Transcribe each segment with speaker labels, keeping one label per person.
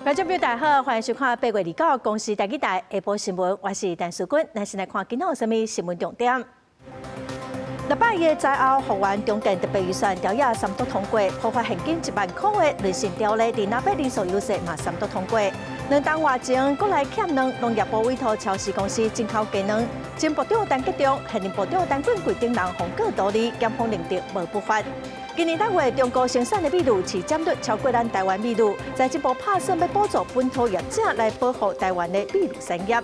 Speaker 1: 觀眾朋友大家好，歡迎收看8月29公視台語台下晡新聞，我是陳淑君。咱先來看今仔有啥物新聞重點。600億災後復原重建特別預算條約三讀通過，普發現金1萬箍的輪成條例，佇南北人數優勢嘛三讀通過。2冬外前，閣來欠卵，農業部委託超市公司進口雞卵。前部長陳吉仲、現任部長陳建貴等人予告逃離，檢方認定無不法。今年6月，中國生產的米滷市佔率超過咱台灣米滷，財政部拍算欲補助本土業者來保護台灣的米滷產業。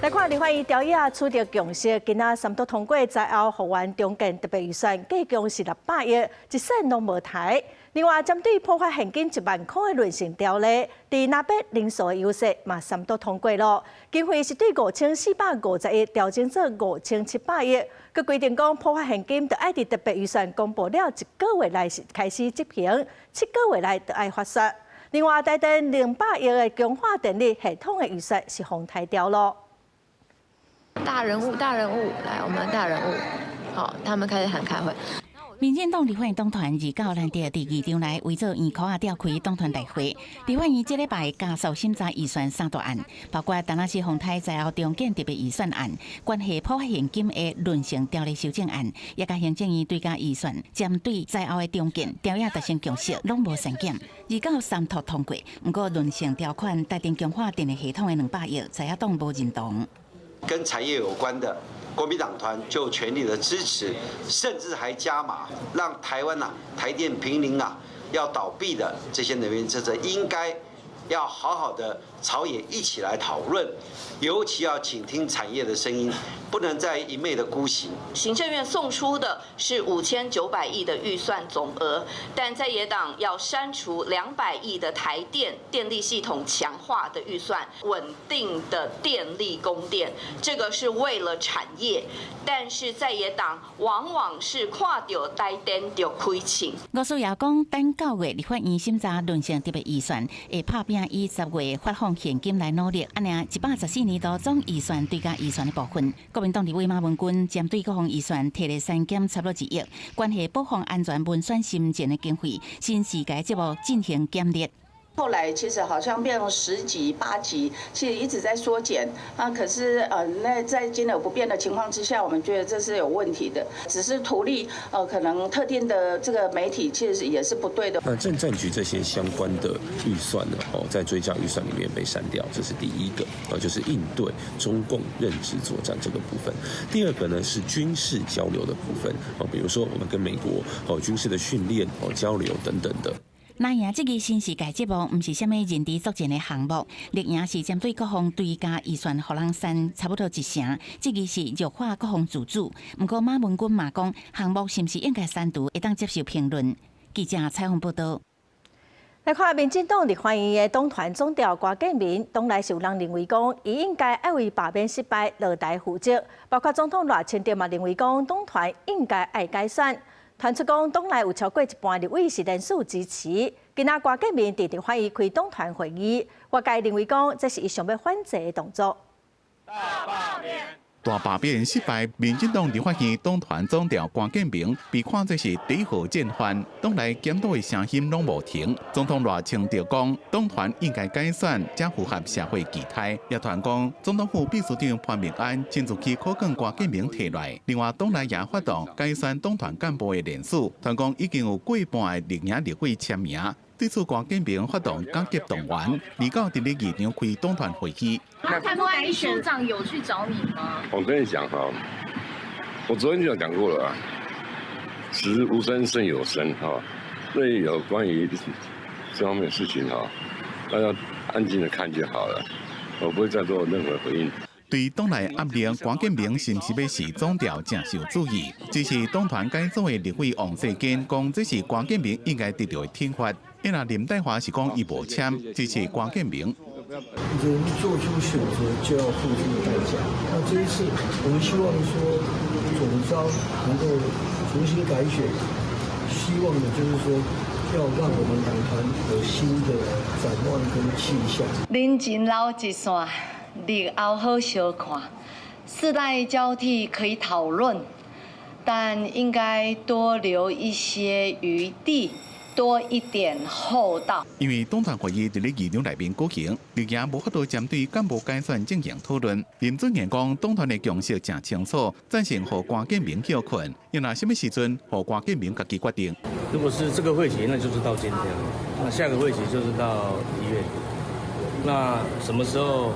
Speaker 1: 來看立法院條約取得共識，今仔三讀通過災後復原重建特別預算，計共是600億，一仙攏無刣。另外，針對普發現金1萬箍的輪成條例，佇南北人數的優勢嘛三讀通過咯。經費是對5450億調整做5700億，閣規定講普發現金著愛佇特別預算公布了一個月內開始執行，7個月內著愛發刷。另外，台電200億的強化電力系統的預算是予刣掉咯。
Speaker 2: 大人物，大人物，來，我們大人物，好，他們開始喊開會。
Speaker 3: 民進黨立法院黨團29難得佇議場內圍做圓箍仔召開黨團大會。立法院這禮拜加速審查預算三大案，包括臺南市洪災災後重建特別預算案、關係普發現金的輪成條例修正案，也佮行政院追加預算，針對災後的重建條約達成共識，攏無刪減。29三讀通過，毋過輪成條款台電強化電力系統的200億，在野黨無認同。
Speaker 4: 跟產業有關的，國民黨團就全力的支持，甚至還加碼，讓台灣啊台電瀕臨啊要倒閉的這些能源政策，應該要好好的朝野一起來討論，尤其要傾聽產業的聲音，不能再一昧的孤行。
Speaker 5: 行政院送出的是5900億的預算總額，但在野黨要刪除200億的台電電力系統強化的預算，穩定的電力供電，這個是為了產業，但是在野黨往往是看著台電就開槍。
Speaker 3: 吳思瑤講，等9月立法院審查輪成特別預算，會拍拚以10月發放現金來努力，按呢114年度總預算追加預算的部分，國民黨立委馬文君針對國防預算提了刪減差不多1億，關係國防安全文宣心戰的經費，新世界節目進行檢列。
Speaker 6: 後來其實好像變成10級、8級，其實一直在縮減。那可是那在金額不變的情況之下，我們覺得這是有問題的。只是圖利可能特定的這個媒體，其實也是不對的。
Speaker 7: 那政戰局這些相關的預算呢？哦，在追加預算裡面被刪掉，這是第一個，就是應對中共認知作戰這個部分。第二個呢是軍事交流的部分，哦，比如說我們跟美國哦軍事的訓練哦交流等等的。
Speaker 3: 藍營這个新世界節目，毋是啥物認知作戰的項目，綠營是針對國防追加預算，予人刪差不多一成，這个是弱化國防自主。毋過馬文君嘛講，項目是毋是應該刪除，會當接受評論。記者採訪報道。
Speaker 1: 來看民進黨立法院的黨團總召郭建明，黨內是有人認為講，伊應該愛為罷免失敗落台負責，包括總統賴清德嘛認為講，黨團應該愛改選。傳出講，黨內有超過一半立委是連署支持。今仔郭建明佇立法院開黨團會議，外界認為講，這是伊想欲反制的動作。
Speaker 8: 大罷免，大罷免失敗，民進黨立法院黨團總召郭建明被看作是第一號戰犯，黨內檢討的聲音攏無停。總統賴清德講，黨團應該改選，才符合社會期待。也傳講，總統府秘書長潘孟安親自去苦勸郭建明提來。另外，黨內也發動改選黨團幹部的連署，傳講已經有過半的綠營立委簽名。對此，郭建明發動緊急動員，29佇咧議場開黨團會議。
Speaker 9: 潘秘書長有去找你嗎？
Speaker 10: 我跟你講哈，我昨天就講過了啊，此無聲勝有聲哈，所以有關於這方面的事情哈，大家安靜的看就好了，我不會再做任何回應。
Speaker 8: 對黨內壓力，郭建明是毋是欲辭總召誠受注意。支持黨團改組的立委王世堅講，這是郭建明應該得到的懲罰。因為林岱樺是講伊無簽支持郭建明。
Speaker 11: 人做出選擇就要付出代價。那這一次，我們希望說總召能夠重新改選，希望的就是說要讓我們黨團有新的展望跟氣象。
Speaker 12: 人情老一線，日後好相看。世代交替可以討論，但應該多留一些餘地，多一點厚道。
Speaker 8: 因為黨團會議佇咧議場內面舉行，而家無法度針對幹部改選進行討論。林俊賢講，黨團的共識誠清楚，贊成予關建明歇睏，伊若啥物時陣，予關建明家己決定。
Speaker 13: 如果是這個會期，那就是到今天；那下個會期就是到1月底。那什麼時候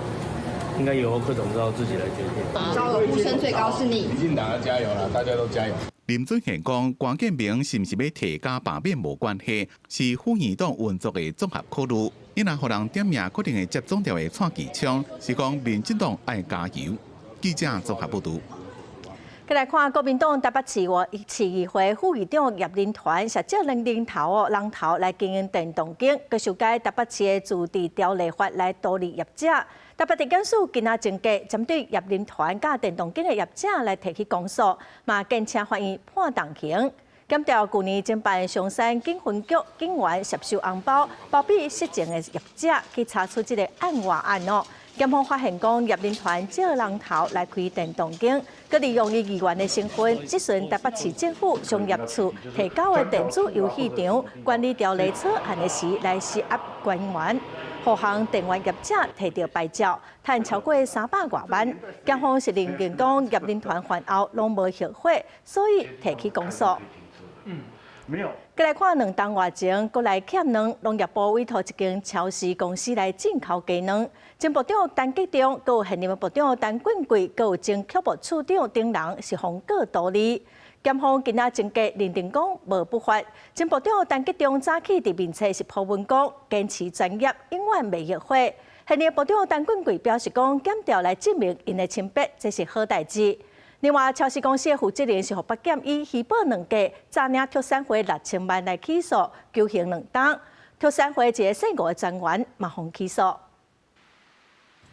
Speaker 13: 應該由柯總召自己來決定。
Speaker 14: 總召的呼聲最高是你。
Speaker 15: 民進黨要加油了，大家都加油。
Speaker 8: 林俊賢講，關建明是毋是欲提加罷免無關係，是副院長運作的綜合考慮。伊若予人點名，可能會接總召的蔡其昌，是講民進黨愛加油。記者綜合報導。
Speaker 1: 過來看國民黨台北市市議會副議長葉林團是借兩人頭哦，人頭來經營電動間，閣修改台北市的自治條例法來圖利業者。台北地檢署今仔偵結，針對葉林團佮電動間的業者來提起公訴，嘛建請法院判重刑。檢調舊年偵辦松山警分局警員攝收紅包、包庇失情的業者，去查出這个案外案哦。檢方發現講，葉林團借人頭來開電動間，閣利用伊議員的身份，質詢台北市政府商業處提交的電子遊戲場管理條例草案的時，來施壓官員，予予電玩業者提著牌照，趁超過300外萬。檢方是認定講，葉林團犯後攏無後悔，所以提起公訴。
Speaker 16: 嗯，沒有。
Speaker 1: 過來看兩冬外前，閣來欠卵，農業部委託一間超市公司來進口雞卵。前部長陳吉仲，閣有現任部長陳俊貴，閣有前客務處長等人是予告圖利。檢方今仔偵結認定講無不法。前部長陳吉仲早起佇面冊是 po 文講，堅持專業，永遠袂後悔。現任部長陳俊貴表示講，檢調來證明𪜶的清白，這是好代誌。另外，超市公司的負責人是予北檢以虛報卵價，詐領畜產會6000萬來起訴，求刑2冬。畜產會一个姓吳的專員嘛予起訴。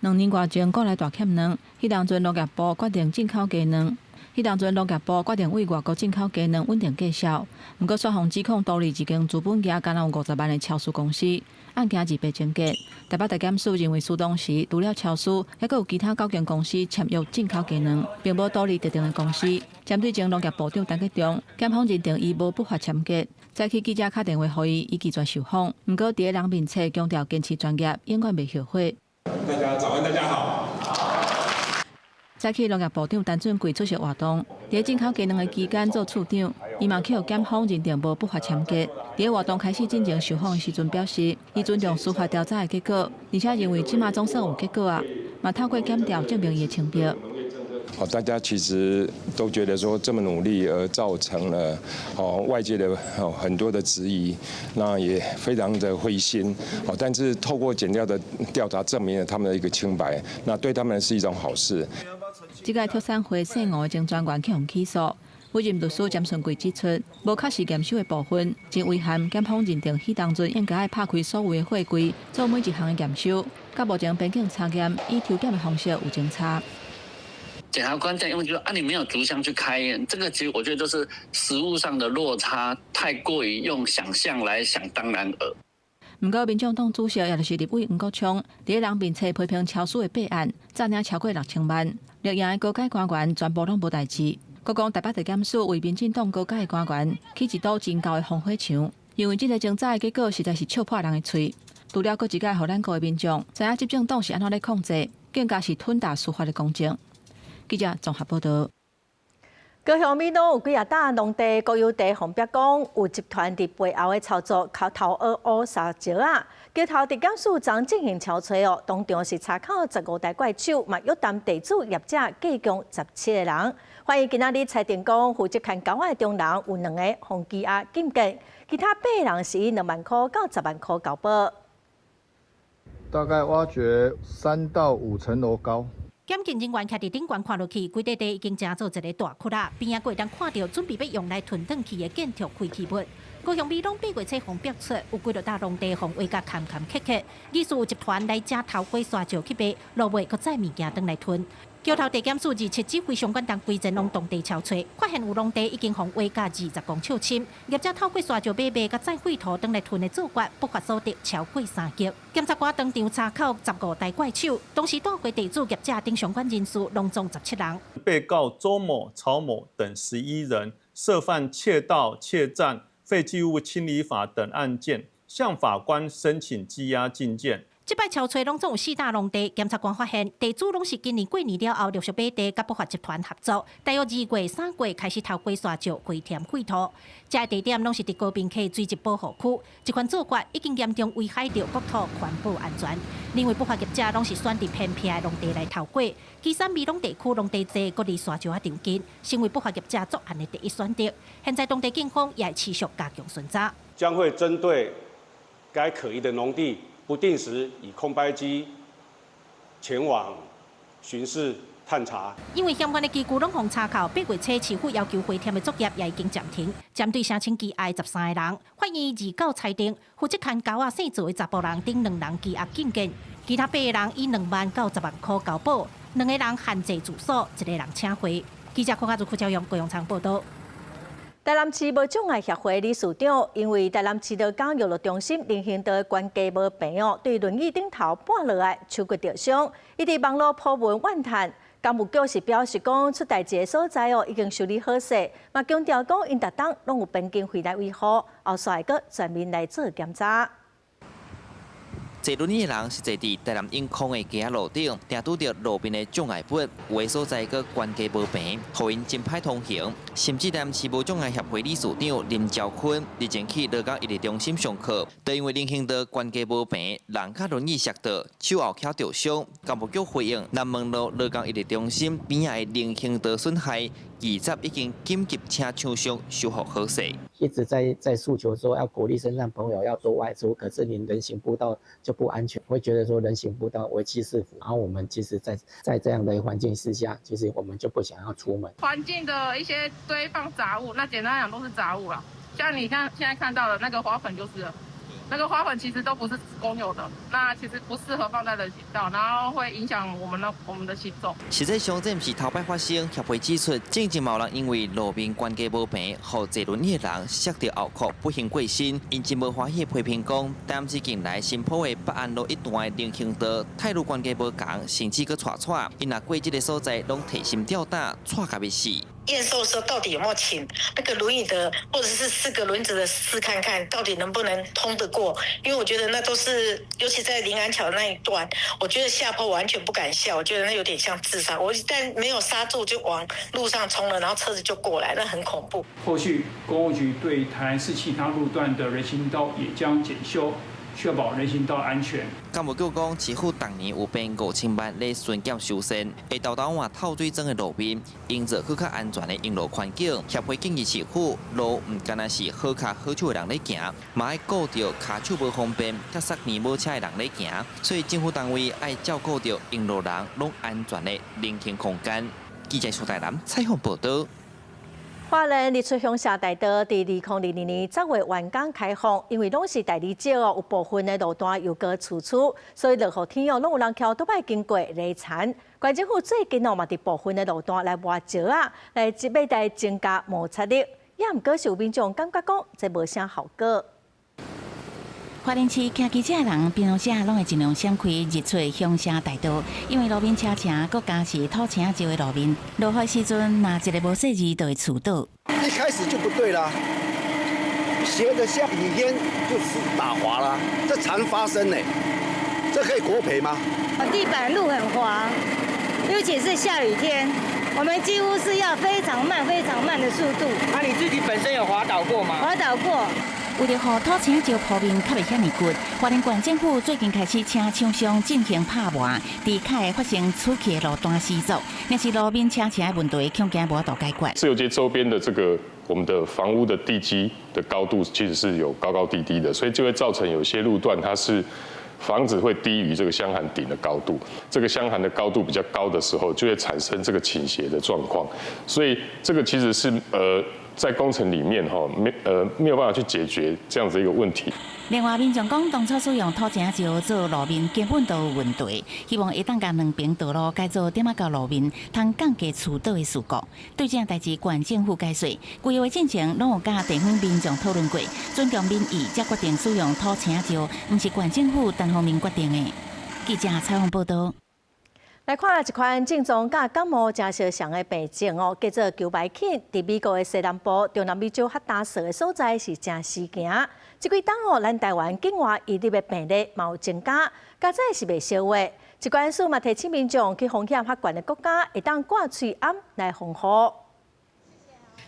Speaker 17: 2年外前，閣來大欠卵，彼當陣農業部決定進口雞卵。彼當陣農業部決定對外國進口雞卵穩定價銷，毋過煞予指控圖利一間資本額敢若有50萬的超市公司，案件二八偵結。台北地檢署認為，蘇當時除了超市，猶閣有其他九間公司簽約進口雞卵，並無圖利特定的公司。針對前農業部長陳吉仲，檢方認定伊無不法簽結。早起記者敲電話予伊，伊拒絕受訪。毋過佇咧人面前強調堅持專業，永遠袂後悔。
Speaker 15: 大家早安，大家好。
Speaker 17: 早起農業部長陳俊貴出席活動，佇進口雞卵的期間做處長，伊嘛去予檢方認定無不法簽結。佇活動開始進前受訪的時陣表示，伊尊重司法調查的結果，而且認為這馬總算有結果啊，嘛透過檢調證明伊的清白。
Speaker 15: 哦，大家其實都覺得說這麼努力而造成了哦外界的哦很多的質疑，那也非常的灰心。哦，但是透過檢調的調查證明了他們的一個清白，那對他們是一種好事。
Speaker 17: 這個畜產會姓吳的前專員去予起訴，委任律師詹順貴指出，無確實驗收的部分，真遺憾。檢方認定彼當陣應該愛拍開所有的貨櫃，做每一項的驗收。到目前邊境查驗以抽檢的方式有偵查。
Speaker 18: 檢察官這樣用就說啊，你沒有逐項去開驗，這個其實我覺得就是實務上的落差，太過於用想象來想當然耳。
Speaker 17: 毋過，民眾黨主席也就是立委黃國昌，佇人面冊批評超市的弊案，詐領超過6000萬，綠營的高階官員全部攏無代誌。閣講台北地檢署為民進黨高階官員起一堵真厚的防火牆，因為這个偵查的結果實在是笑破人的喙。除了閣一擺予咱國的民眾知影執政黨是按怎咧控制，更加是吞噬司法的公正。記者綜合報導。
Speaker 1: 高雄美濃有幾若搭農地、國有地，予逼講有集團佇背後的操作，口頭訛訛撒石仔。橋頭地檢署昨進行搜查哦，當場是查扣15台怪手，嘛約談地主業者，計共17個人。法院今仔日裁定講，負責牽狗仔的中人有兩個予羈押禁見，其他八人是以2萬箍到10萬箍交保。
Speaker 19: 大概挖掘3到5層樓高。
Speaker 3: 檢警人員徛佇頂懸看落去，規塊地已經成做一个大窟仔，邊仔閣會當看著準備欲用來吞轉去的建築廢棄物。高雄美濃8月初予逼出，有幾落搭農地予挖甲坎坎坷坷，疑似有集團來遮偷過沙石去賣，落尾閣載物件轉來吞。橋頭地檢署27指揮相關單位前往當地搜查，發現有農地已經予挖甲20公尺深，業者透過沙石買賣佮載廢土轉來吞的做法，不法所得超過3億。檢察官當場查扣15台怪手，同時帶回地主業者等相關人士，攏總17人。
Speaker 20: 被告周某、曹某等11人涉犯竊盜、竊占、廢棄物清理法等案件，向法官申請羈押禁見。
Speaker 21: 這擺搜揣攏總有四大農地，檢察官發現地主攏是今年過年了後陸續買地，佮不法集團合作，大約2月、3月開始偷過沙石、回填廢土。這个地點攏是佇高屏溪水質保護區，這款做法已經嚴重危害著國土環保安全。認為不法業者攏是選佇偏僻的農地來偷過，旗山美濃地區農地濟，閣離沙石仔近，成為不法業者作案的第一選擇。現在當地警方也持續加強巡查，
Speaker 22: 將會針對該可疑的農地，不定時以空拍機前往巡視探查。
Speaker 21: 因為相關的機具攏予查扣，八月初市府要求回填的作業也已經暫停。針對聲稱譏愛13個人，法院29裁定，負責牽猴仔姓做的查埔人等兩人羈押禁見，其他八個人以2萬到10萬塊交保，兩個人限制住所，一個人請回。記者柯家祖、柯昭勇、高永昌報道。
Speaker 1: 台南市無障礙協會理事長因為台南市道港遊樂中心人行道懸架無平哦，對輪椅頂頭絆落來，手骨著傷。伊佇網路 po 文怨嘆，工務局是表示講出代誌的所在哦已經修理好勢，嘛強調講𪜶逐冬攏有編經費來維護，後續會閣全面來做檢查。
Speaker 23: 坐輪椅的人是坐佇台南永康的街仔路頂，定拄著路邊的障礙物，有的所在閣懸架無平，予𪜶真歹通行。甚至台南市無障礙協會理事長林兆坤日前去羅港醫療中心上課，就因為人行道懸架無平，人佮輪椅摔倒，手後跤著傷。工務局回應，南門路羅港醫療中心邊仔的人行道損害，20已經緊急請廠商修復好勢。
Speaker 24: 一直在訴求說要鼓勵身障朋友要多外出，可是你人行步道就不安全，會覺得說人行步道危機四伏。然後我們其實在這樣的環境之下，其實我們就不想要出門。
Speaker 25: 環境的一些堆放雜物，那簡單講都是雜物啦。像你看現在看到的那個花盆就是了，那個花盆其實都不是公有的，那其實不適合放在人行道，然後會影響我們的行走。
Speaker 23: 實際上，這毋是頭擺發生，協會指出，進前嘛有人因為路面懸架無平，予坐輪椅的人摔著後殼，不幸過身。𪜶真無歡喜批評講，但是近來新埔的北安路一段的人行道，態度懸架無仝，甚至閣掣掣，𪜶若過這个所在，攏提心吊膽，掣甲欲死。
Speaker 26: 驗收的時候到底有沒有請那個輪椅的，或者是四個輪子的試看看，到底能不能通得過？因為我覺得那都是，尤其在臨安橋那一段，我覺得下坡完全不敢下，我覺得那有點像自殺。我一旦沒有剎住就往路上衝了，然後車子就過來，那很恐怖。
Speaker 27: 後續工務局對台南市其他路段的人行道也將檢修，確保人行道安全。
Speaker 23: 工務局講，市府逐年有編5000萬咧巡檢修繕，會沓沓換透水磚的路面，營造閣較安全的用路環境。協會建議市府路毋干焦是好跤好手的人咧行，嘛愛顧著跤手無方便、佮捒年母車的人咧行。所以政府單位愛照顧著用路人攏安全的人行空間。記者蘇台南採訪報導。
Speaker 1: 花蓮日出鄉社大道佇2022年10月完工開放，因為攏是大理石哦，有部分的路段又閣崎嶇，所以落雨天哦，攏有人騎歐多擺經過犁田。縣政府最近哦嘛，佇部分的路段來抹石仔，來一欲來增加摩擦力，也毋過是有民眾感覺講這無啥效果。
Speaker 3: 花蓮市騎機車的人，平常時攏會盡量閃開日出鄉社大道，因為路面車埕閣加是土青石的路面，落雨時陣，若一个無細意就會跣倒。
Speaker 28: 一開始就不對啦，斜的下雨天就是打滑啦，這常發生呢，這可以國賠嗎？
Speaker 29: 地板路很滑，尤其是下雨天，我們幾乎是要非常慢、非常慢的速度。
Speaker 30: 那你自己本身有滑倒過嗎？
Speaker 29: 滑倒過。
Speaker 3: 為著予土青石鋪面較袂遐爾骨，花蓮縣政府最近開始請廠商進行拍磨，佇較會發生出去的路段施作，若是路面車埕的問題，恐驚無法度解決。
Speaker 31: 自由街周邊的這個我們的房屋的地基的高度其實是有高高低低的，所以就會造成有些路段它是房子會低於這個箱涵頂的高度，這個箱涵的高度比較高的時候，就會產生這個傾斜的狀況，所以這個其實是在工程裡面哈，沒有辦法去解決這樣子一個問題。
Speaker 3: 另外，民眾講當初使用土青石做路面根本都有問題，希望會當共兩邊道路改做點仔到路面，通降低跣倒的事故。對這項代誌，縣政府解釋，規劃進程攏有佮地方民眾討論過，尊重民意，才決定使用土青石，毋是縣政府單方面決定的。記者採訪報導。
Speaker 1: 來看一款症狀佮感冒誠相像的病症哦，叫做虯霾菌。佇美國的西南部、中南美洲較乾燥的所在是誠時行。這幾冬哦，咱台灣境外移入的病例嘛有增加，加載是袂少的。疾管署嘛提醒民眾去風險較懸的國家，會當掛喙罨來防護。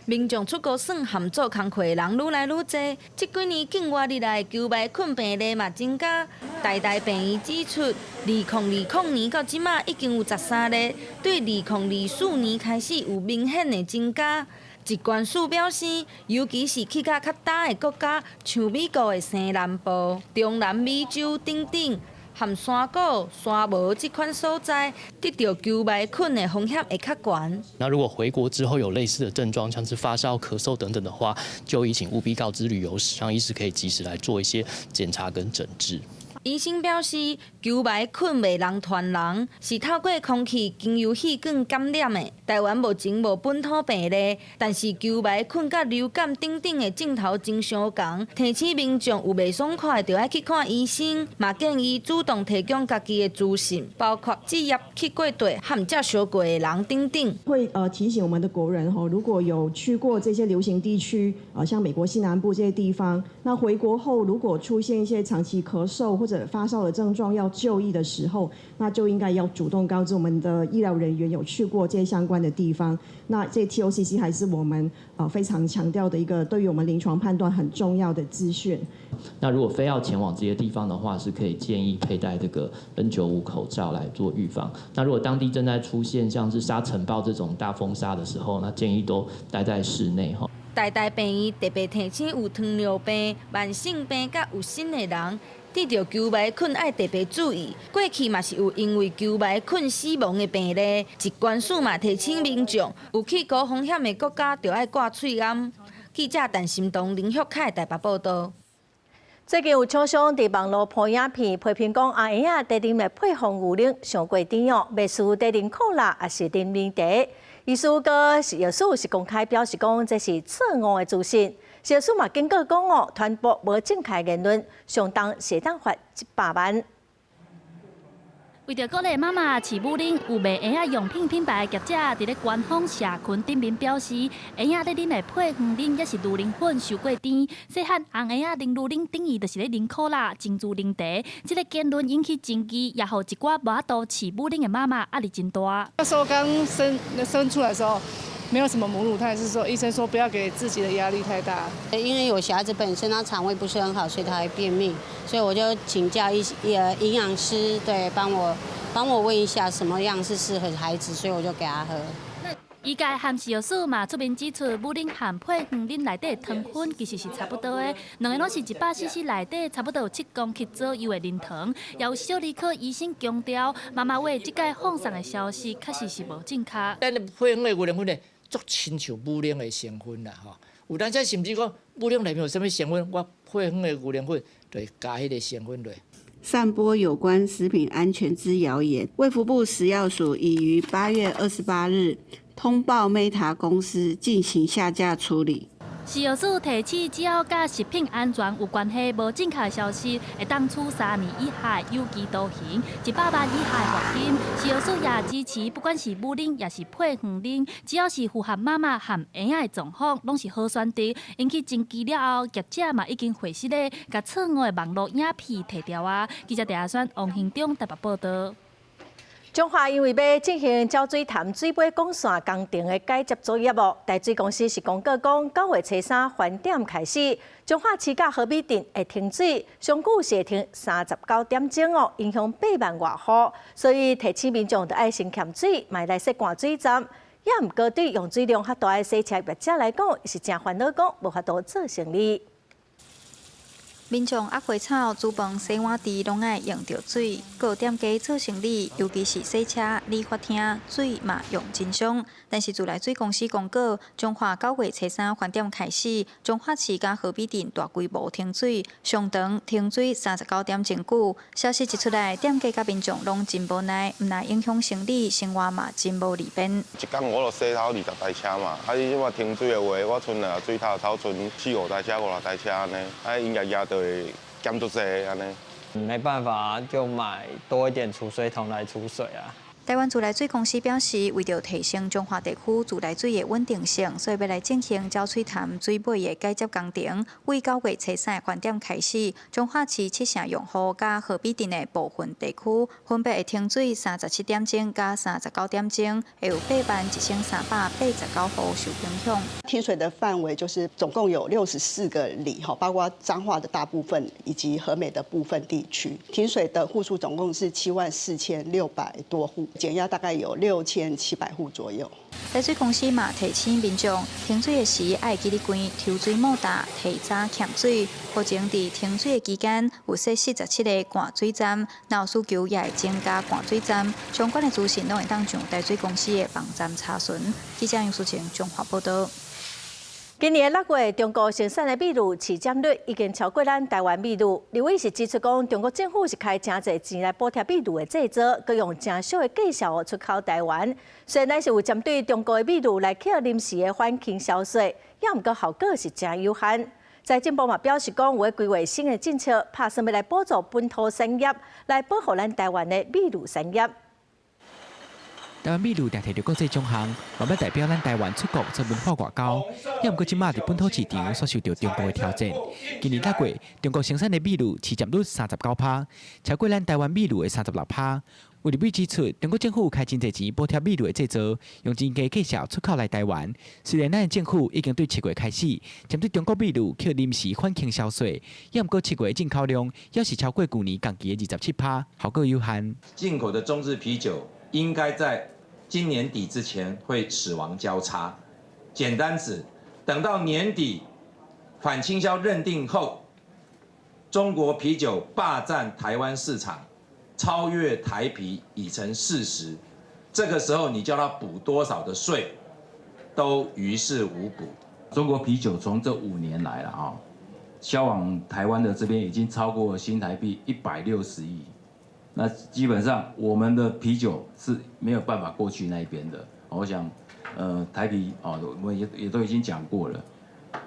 Speaker 2: 民眾出國耍和做工課的人愈來愈濟，這幾年境外入來的虯霾菌病例嘛增加。台大病院指出，2020年到這馬已經有13例，對2024年開始有明顯的增加。疾管署表示，尤其是去較較焦的國家，像美國的西南部、中南美洲等等。含山谷、山無這款所在，得著虯霾菌的風險會較懸。
Speaker 4: 那如果回國之後有類似的症狀，像是發燒、咳嗽等等的話，就請務必告知旅遊史，讓醫師可以及時來做一些檢查跟診治。
Speaker 2: 醫生表示，虯霾菌袂人傳人，是透過空氣經由細菌感染的。台灣目前無本土病例，但是虯霾菌佮流感等等的症頭真相仝，提醒民眾有袂爽快，就愛去看醫生。嘛建議主動提供家己的資訊，包括職業去過地和接觸過的人等等。
Speaker 5: 會提醒我們的國人吼，如果有去過這些流行地區，啊，像美國西南部這些地方，那回國後如果出現一些長期咳嗽或者發燒的症狀要就醫的時候，那就應該要主動告知我們的醫療人員有去過這些相關的地方。那這 TOCC 還是我們非常強調的一個對於我們臨床判斷很重要的資訊。
Speaker 6: 那如果非要前往這些地方的話，是可以建議佩戴這個 N95 口罩來做預防。那如果當地正在出現像是沙塵暴這種大風沙的時候，那建議都待在室內哈。
Speaker 2: 台大病院特別提醒有糖尿病、慢性病佮有腎的人，得著虯霾菌愛特別注意。過去嘛是有因為虯霾菌死亡的病例，疾管署嘛提醒民眾，有去高風險的國家，就愛掛喙罨。記者陳心東、林旭凱台北報道。
Speaker 1: 最近有廠商佇網路 PO 影片批評講，阿嬰仔佇啉的配方牛奶傷過甜哦，袂輸佇啉可樂抑是啉奶茶。醫師閣食藥署是公開表示講，這是錯誤的資訊。食藥署嘛警告講哦，傳播無正確言論，相當會當罰100萬。
Speaker 7: 為著鼓勵媽媽飼母奶，有賣嬰仔用品品牌業者佇咧官方社群頂面表示，嬰仔咧啉的配方奶抑是牛奶粉傷過甜，細漢紅嬰仔啉牛奶等於就是咧啉可樂、珍珠奶茶。這个言論引起爭議，也予一寡無法度飼母奶的媽媽壓力真大。
Speaker 9: 那時候剛生生出來的時候，沒有什麼母乳，他也是說醫生說不要給自己的壓力太大。
Speaker 10: 因為我小孩子本身他腸胃不是很好，所以他會便秘，所以我就請教一營養師，對，幫我問一下什麼樣是適合孩子，所以我就給他喝。
Speaker 7: 醫界和食藥署嘛出面指出，母奶和配方奶內底糖分其實是差不多的，兩個攏是100 cc 內底差不多有7公克左右的零糖。也有小兒科醫生強調，媽媽喂這擺放送的消息確實是無正確。
Speaker 11: 咱的配方的牛奶粉呢，足親像母奶的成分啦，吼。有當時甚至講母奶內面有啥物成分，我配方的牛奶粉就會加彼个成分落。
Speaker 12: 散播有關食品安全之謠言，衛福部食藥署已於8月28日通報 Meta 公司進行下架處理。
Speaker 7: 食藥署提醒，只要佮食品安全有關係無正確消息，會當處3年以下有期徒刑、100萬以下罰金。食藥署也支持，不管是母奶抑是配方奶，只要是符合媽媽和嬰仔的狀況，攏是好選擇。引起爭議了後，業者嘛已經回實咧，共錯誤的網路影片提掉啊。記者鄭阿選、王興中台北報道。
Speaker 1: 彰化因為欲進行沼水潭水尾管線工程的改接作業哦，台水公司是公告講，9月初3翻點開始，彰化市佮和美鎮會停水，上久是會停39點鐘哦，影響8萬外戶，所以提醒民眾著愛先儉水，莫來設灌水站。也毋過對用水量較大的洗車業者來講，是誠煩惱，講無法度做生意。
Speaker 13: 民眾壓花草、煮飯、洗碗池攏愛用著水，閣有店家做生理，尤其是洗車、理髮廳，水嘛用真傷。但是自來水公司公告，彰化9月初3翻點開始，彰化市佮和美鎮大規模停水，上長停水39點鐘久。消息一出來，店家佮民眾攏真無奈，毋但影響生理，生活嘛真無利便。
Speaker 14: 一工我就洗頭20台車嘛，啊你這馬停水的話，我賰若水頭頭賰四五台車、五六台車按呢，啊營業額就會減足濟按呢。
Speaker 32: 沒辦法，就買多一點儲水桶來儲水啊。
Speaker 13: 台灣自來水公司表示，為著提升彰化地區自來水的穩定性，所以欲來進行鳥喙潭水尾的改接工程。為9月初3的晚點開始，彰化市七成用戶佮河美鎮的部分地區，分別會停水37點鐘佮39點鐘，會有81,389戶受影響。
Speaker 8: 停水的範圍就是總共有64個里，哈，包括彰化的大部分以及和美的部分地區。停水的戶數總共是74,600多戶。減壓大概有6700戶左右。
Speaker 13: 台水公司嘛提醒民眾，停水的時愛記得關抽水馬達，提早欠水。目前佇停水的期間，有設47個灌水站，若有需求也會增加灌水站。相關的資訊攏會當上台水公司的網站查詢。記者楊淑晴綜合報道。
Speaker 1: 今年6月，中國生產的米滷市佔率已經超過咱台灣米滷。立委是指出講，中國政府是開誠濟錢來補貼米滷的製造，閣用誠俗的價數出口台灣。雖然咱是有針對中國的米滷來課臨時的反傾銷稅，也毋過效果是誠有限。財政部嘛表示講，有咧規劃新的政策，拍算欲來補助本土產業，來保護咱台灣的米滷產業。
Speaker 15: 台灣米滷定摕著國際獎項，嘛欲代表咱台灣出國做文化外交。也毋過這馬佇本土市場所受著中國的挑戰。今年6月，中國生產的米滷市佔率39%，超過咱台灣米滷的36%。有立委指出，中國政府開真濟錢補貼米滷的製造，用真低價數出口來台灣。雖然咱的政府已經對7月開始針對中國米滷課臨時反傾銷稅，也毋過7月的進口量猶是超過舊年同期的27%，效果有限。
Speaker 16: 進口的中字啤酒應該在今年底之前會死亡交叉，簡單指，等到年底反傾銷認定後，中國啤酒霸佔台灣市場，超越台啤已成事實。這個時候你叫他補多少的稅，都於事無補。
Speaker 17: 中國啤酒從這5年來了啊，銷往台灣的這邊已經超過新台幣160億。那基本上我們的啤酒是沒有辦法過去那邊的。我想，台啤哦，我們也都已經講過了，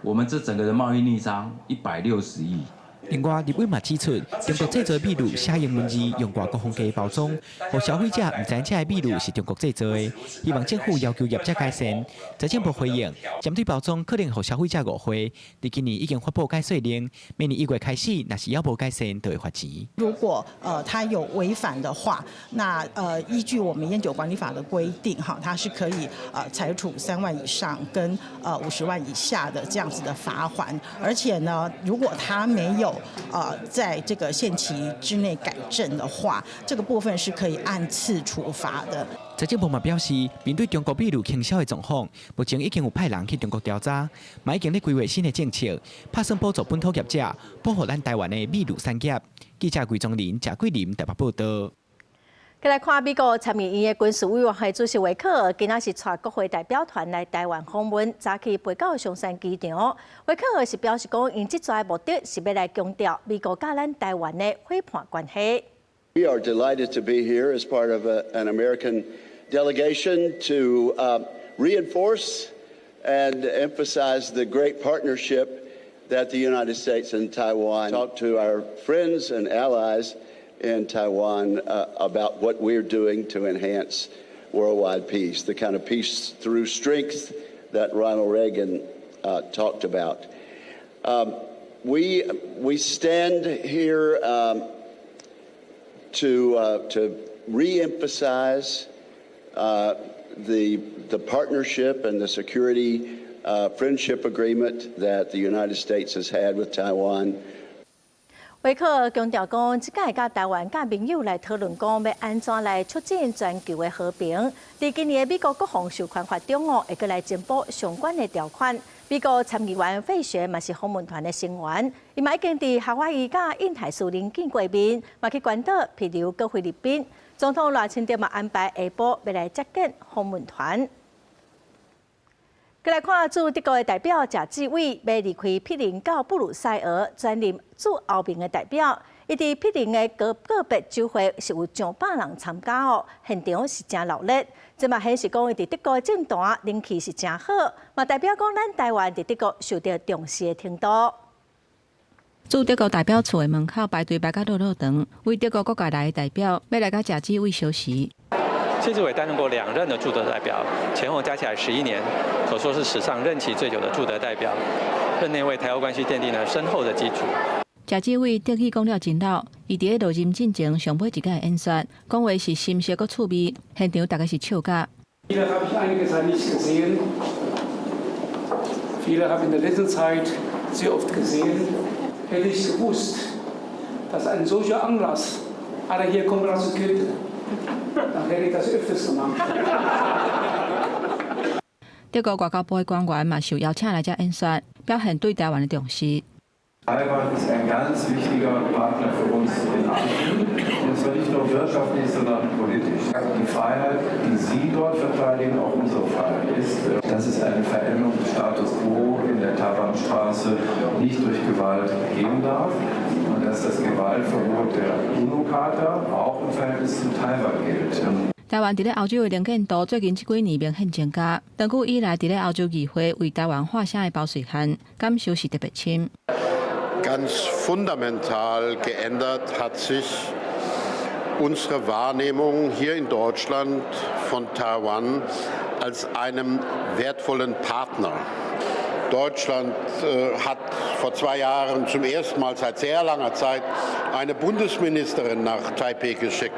Speaker 17: 我們這整個的貿易逆差160億。
Speaker 15: 另外，立委嘛指出，中國製造米滷寫英文字，用外國風格包裝，予消費者毋知這个米滷是中國製造的。希望政府要求業者改善。財政部回應，針對包裝可能予消費者誤會，佇今年已經發布改稅令，明年1月開始，若是猶無改善，就會罰錢。
Speaker 18: 如果他有違反的話，那依據我們菸酒管理法的規定，哈，他是可以裁處3萬以上跟50萬以下的這樣子的罰鍰。而且呢，如果他沒有在這個限期之內改正的話，這個部分是可以按次處罰的。
Speaker 15: 財政部嘛表示，面對中國米滷傾銷的狀況，目前已經有派人去中國調查，嘛已經咧規劃新的政策，拍算補助本土業者，保護咱台灣的米滷產業。記者魏宗林、賈桂林台北報道。
Speaker 1: 繼來看美國參議院的軍事委員會主席維克，今仔是帶國會代表團來台灣訪問，早起飛到松山機場。維克是表示講，𪜶這逝的目的是欲來強調美國佮咱台灣的伙伴關係。
Speaker 19: We are delighted to be here as part of an American delegation to reinforce and emphasize the great partnership that the United States and Taiwan talk to our friends and allies in Taiwan about what we're doing to enhance worldwide peace, the kind of peace through strength that Ronald Reagan talked about. We stand here to reemphasize the partnership and the security friendship agreement that the United States has had with Taiwan.
Speaker 1: 維克強調講，這擺共台灣佮盟友來討論講，欲按怎來促進全球的和平。佇今年的美國國防授權法中哦，會閣來增補相關的條款。美國參議員費雪嘛是訪問團的成員，伊嘛已經佇夏威夷佮印太司令見過面，嘛去關島、帛琉、閣菲律賓。總統賴清德嘛安排下晡欲來接見訪問團。閣來看駐德國的代表賈志偉，欲離開柏林到布魯塞爾，轉任駐歐盟的代表。伊佇柏林的告告別酒會是有上百人參加哦，現場是誠熱鬧。這嘛顯示講，伊佇德國的政壇人氣是誠好，嘛代表講咱台灣佇德國受著重視的程度。
Speaker 20: 駐德國代表處的門口排隊排甲落落長，為德國各界來的代表欲來共賈志偉相識。
Speaker 21: 謝志偉擔任過兩任的駐德代表，前後加起來11年，可說是史上任期最久的駐德代表。任內為台歐關係奠定了深厚的基礎。
Speaker 20: 謝志偉德語講了真溜，伊佇咧落任進前上尾一擺演說，講話是深色閣趣味，現場大家是笑甲。
Speaker 22: Viele habe ich einige Zeit nicht gesehen. Viele habe ich in der letzten Zeit sehr oft gesehen. Hätte ich gewusst, dass ein solcher Anlass alle hier kommen lassen könnte, dann hätte ich das öfters gemacht.
Speaker 20: 德國外交部的官員嘛受邀請來遮演說，表現對台灣的重視。
Speaker 23: Taiwan ist ein ganz wichtiger Partner für uns in Asien, und zwar nicht nur wirtschaftlich, sondern politisch. Die Freiheit, die Sie dort verteidigen, auch unsere Freiheit ist, dass es eine Veränderung des Status quo in der Taiwanstraße nicht durch Gewalt geben darf und dass das Gewaltverbot der UNO-Charta auch im Verhältnis zu Taiwan gilt.
Speaker 20: 台灣佇咧歐洲的能見度最近這幾年明顯增加。長久以來，佇咧歐洲議會為台灣發聲的包瑞漢感受是特別深。
Speaker 24: Ganz fundamental geändert hat sich unsere Wahrnehmung hier in Deutschland von Taiwan als einem wertvollen Partner. Deutschland hat vor 2 Jahren zum ersten Mal seit sehr langer Zeit eine Bundesministerin nach Taipei geschickt.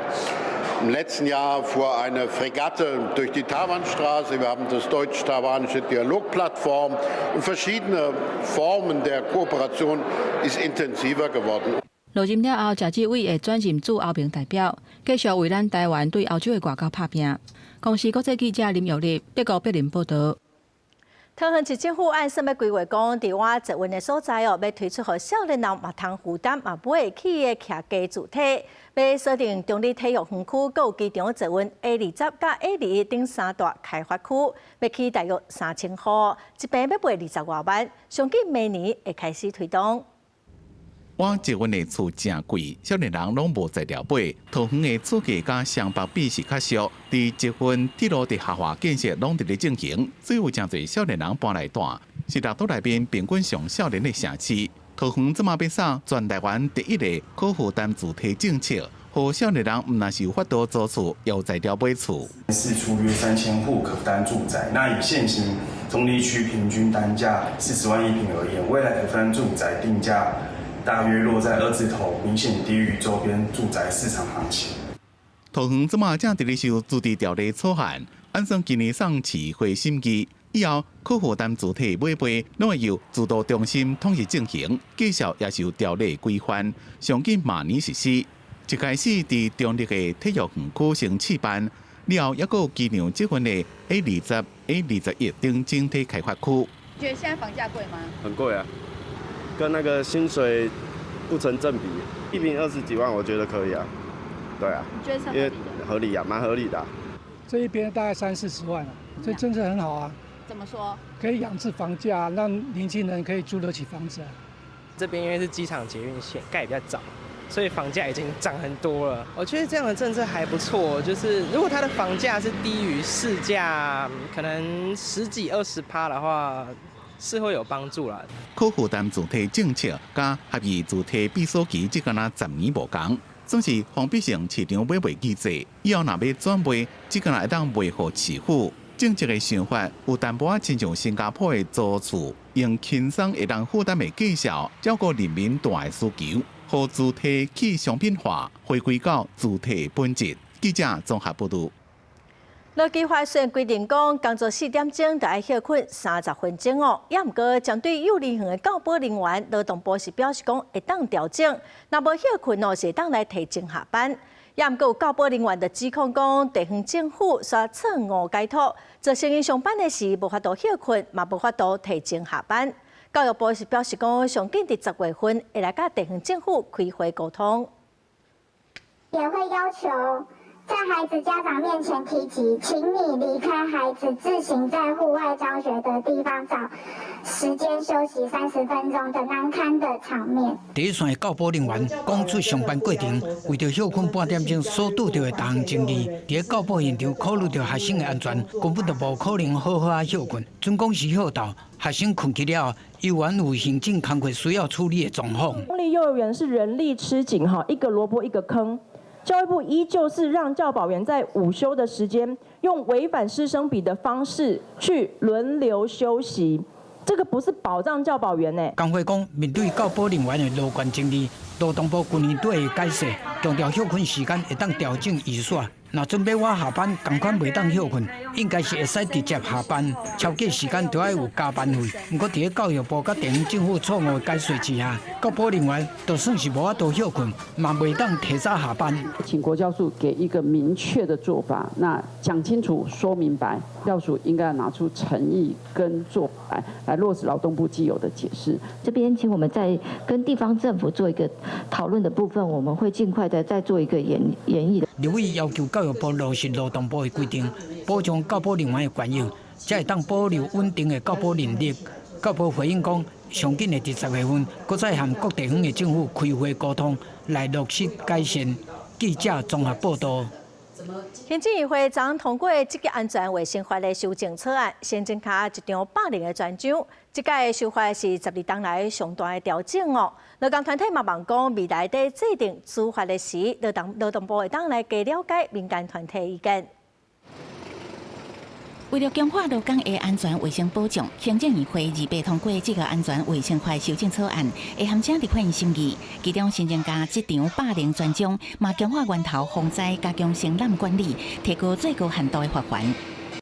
Speaker 24: Im letzten Jahr fuhr eine Fregatte durch die Taiwanstraße. Wir haben das deutsch-taiwanische Dialogplattform und verschiedene Formen der Kooperation ist intensiver geworden.
Speaker 20: 落任了後，謝志偉會轉任駐歐盟代表，繼續為咱台灣對歐洲的外交拍拚。公視國際記者林玉麗，德國柏林報導。
Speaker 1: 桃園市政府按算欲規劃講，佇倚捷運的所在哦，欲推出予少年人嘛通負擔嘛買會起的徛家住體，欲鎖定中壢體育園區，閣有機場捷運 A20佮 A21等三大開發區，欲起大約3000戶，一坪欲賣20外萬，上緊明年會開始推動。
Speaker 25: 倚捷運的厝誠貴，少年人攏無才調買。桃園的厝價佮雙北比是較俗，佇捷運鐵路地下化建設攏佇咧進行，所以有誠濟少年人搬來住，是六都內面平均上少年的城市。桃園這馬欲掃全台灣第一個可負擔住宅政策，予少年人毋但是有法度租厝，也有才調買厝。
Speaker 26: 釋出約3000戶可負擔住宅，那以現行中壢區平均單價40萬一坪而言，未來可負擔住宅定價大約落在二字頭，明顯低於周邊住宅市場行情。
Speaker 25: 桃園這馬正佇咧修自治條例草案，按算今年送市會審議，以後可負擔住宅買賣，攏會由住都中心統一進行，價數也受條例規範，上緊明年實施。一開始佇中壢的體育園區先試辦，了後猶閣有機場捷運的 A20、A21等整體開發區。
Speaker 27: 你覺得現在房價貴嗎？
Speaker 28: 很貴啊，跟那個薪水不成正比，一坪20幾萬，我覺得可以啊。對啊，因為合理啊，蠻合理的啊。
Speaker 29: 這一邊大概三四十萬啊，這政策很好啊。
Speaker 27: 怎麼說？
Speaker 29: 可以壓制房價，讓年輕人可以租得起房子啊。
Speaker 30: 這邊因為是機場捷運線，蓋比較早，所以房價已經漲很多了。我覺得這樣的政策還不錯，就是如果它的房價是低於市價，可能十幾二十趴的話，是會有幫助啦。
Speaker 25: 可負擔住宅政策佮合意住宅閉鎖期，這敢若10年無仝，算是封閉性市場買賣機制。以後若欲轉賣，這敢若會當賣予市府。政策的想法有淡薄仔親像新加坡的租厝，用輕鬆會當負擔的價數，照顧人民大的需求，予住宅去商品化，回歸到住宅本質。記者綜合報導。
Speaker 1: 勞基法雖然規定講工作4點鐘就愛歇睏30分鐘哦，也毋過針對幼兒園的教保人員，勞動部是表示講會當調整，若無歇睏哦，是會當來提前下班。也毋過有教保人員就指控講，地方政府煞錯誤解託，造成𪜶上班的時無法度歇睏，嘛無法度提前下班。教育部是表示講，上緊佇10月份會來佮地方政府開會溝通，
Speaker 31: 也會要求在孩子家長面前提及，請你離開孩子自行在戶外教學的地方找時間休息30分鐘的難堪的場面。
Speaker 32: 第一線的教保人員講出上班過程，為著歇睏半點鐘所拄著的大項爭議，佇教保現場考慮著學生的安全，根本就無可能好好仔歇睏。準講是歇晝，學生睏去了後，猶原有行政工課需要處理的狀況。
Speaker 33: 公立幼兒園是人力吃緊，哈，一個蘿蔔一個坑。
Speaker 2: 教育部依舊是讓教保員在午休的時間，用違反師生比的方式去輪流休息，這個不是保障教保員呢。
Speaker 32: 工會講，面對教保人員的勞權爭議，勞動部去年底的解釋，強調歇睏時間會當調整預算。若準備晚下班，仝款袂當歇睏，應該是會使直接下班，超過時間就愛有加班費。毋過，佇咧教育部佮地方政府錯誤的解說之下，教保人員就算是無法度歇睏，嘛袂當提早下班。
Speaker 3: 請國教署給一個明確的做法，那講清楚、說明白，教署應該要拿出誠意跟做法來落實勞動部既有的解釋。
Speaker 4: 這邊請我們再跟地方政府做一個討論的部分，我們會盡快的再做一個研議的。
Speaker 32: 立委要求教育部落實勞動部的規定，保障教保人員的權益，才會當保留穩定的教保人力。教保回應講，上緊的佇10月份，閣再和各地方的政府開會溝通，來落實改善。記者綜合報道。
Speaker 1: 行政院會昨通過職業安全衛生法的修正草案，新增加一張霸凌的專章。這屆修法是12冬來上大的調整哦。勞工團體嘛望講，未來佇制定主法的時，勞動部會當來加了解民間團體意見。
Speaker 5: 為了強化勞工的安全衛生保障，行政院會28通過這個安全衛生法修正草案，會函請立法院審議。其中新增加職場霸凌專章，嘛強化源頭防災，加強承攬管理，提高最高限度的罰鍰。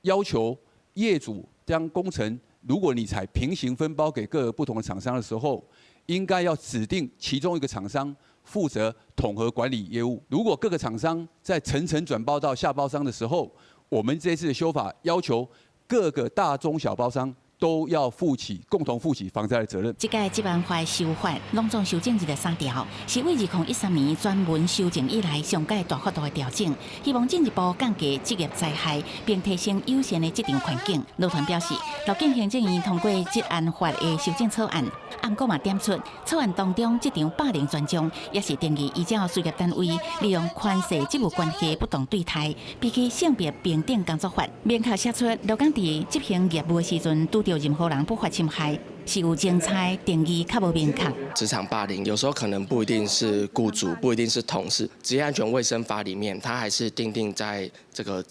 Speaker 6: 要求業主將工程，如果你採平行分包給各個不同的廠商的時候，應該要指定其中一個廠商負責統合管理業務。如果各個廠商在層層轉包到下包商的時候，我們這次的修法要求各個大中小包商都要負起共同負起防災的責任。
Speaker 5: 這屆職安法修法，攏總修正23條，是為2013年專門修正以來上蓋大幅度的調整，希望進一步降低職業災害，並提升友善的職場環境。勞團表示，樂見行政院通過職安法的修正草案，毋過嘛點出草案當中職場霸凌專章，也是定義依照事業單位利用權勢職務關係不當對待，比起性別平等工作法，明確寫出勞工佇執行業務的時陣，拄著任何人不法侵害，是有精彩定義較無明確。
Speaker 7: 職場霸凌有時候可能不一定是僱主，不一定是同事。職業安全衛生法裡面，它還是訂定在這個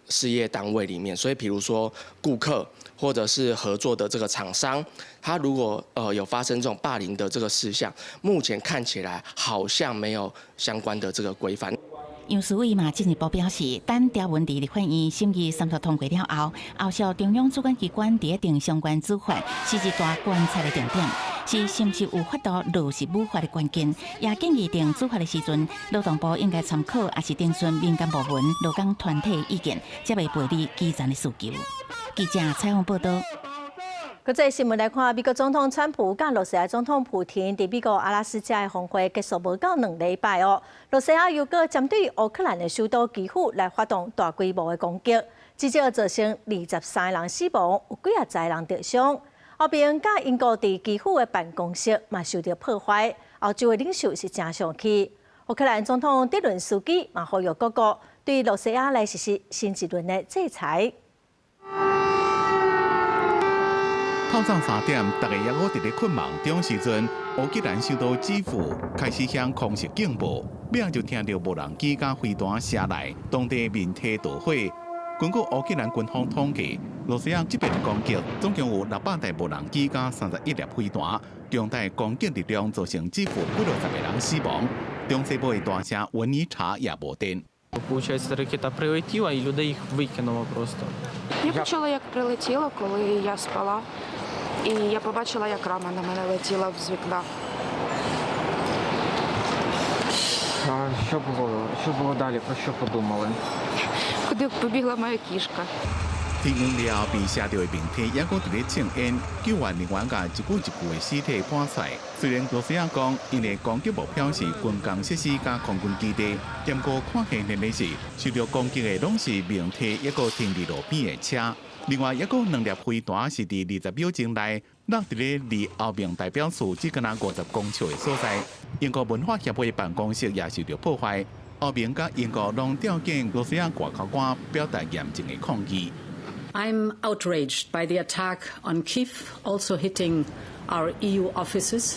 Speaker 7: 事業單位裡面。所以，譬如說顧客或者是合作的這個廠商，他如果有發生這種霸凌的這個事項，目前看起來好像沒有相關的這個規範。
Speaker 5: 楊思偉嘛進一步表示，等條文佇立法院審議三讀通過了後，後續中央主管機關佇定相關主法，是一大觀察的重點，是毋是有法度落實母法的關鍵。也建議定主法的時陣，勞動部應該參考，抑是徵詢民間部門、勞工團體意見，才袂背離基層的訴求。記者採訪報道。
Speaker 1: 國際新聞來看，美國總統川普佮羅西亞總統普廷佇美國阿拉斯加的峰會結束無夠2禮拜哦，羅西亞又閣針對烏克蘭的首都基輔來發動大規模的攻擊，至少造成23個人死亡，有幾仔十人著傷。歐盟佮英國佇基輔的辦公室嘛受著破壞，歐洲的領袖是誠生氣。烏克蘭總統澤倫斯基嘛呼籲各國對羅西亞來實施新一輪的制裁。
Speaker 25: 透早3點，大家猶閣佇咧睏夢中時陣，烏克蘭首都基輔開始響空襲警報，尾仔就聽著無人機佮飛彈射來，當地民宅著火。根據烏克蘭軍方統計，羅西亞這遍攻擊總共有600台無人機佮31粒飛彈，強大攻擊力量造成基輔幾落十個人死亡。中西部的大城文尼察也無電。
Speaker 8: Получається, ракета прилетіла і людей їх викинуло просто.
Speaker 9: Я почула, як прилетіло, коли я спала. І я побачила, як рама на мене летіла з вікна.
Speaker 10: А що було? Що було далі? Про що подумали?
Speaker 9: Куди побігла моя кішка?
Speaker 25: 天光了後，被射著的民宅猶閣佇咧衝煙，救援人員共一具一具的屍體搬出來。雖然羅西亞講，𪜶的攻擊目標是軍工設施佮空軍基地，毋過看現的是，受著攻擊的攏是民宅，抑閣停佇路邊的車。另外，抑閣兩粒飛彈是佇20秒鐘內落佇咧離歐盟代表處只敢若50公尺的所在。英國文化協會辦公室也受著破壞。歐盟佮英國攏召見羅西亞外交官，表達嚴正的抗議。
Speaker 11: I'm outraged by the attack on Kyiv, also hitting our EU offices.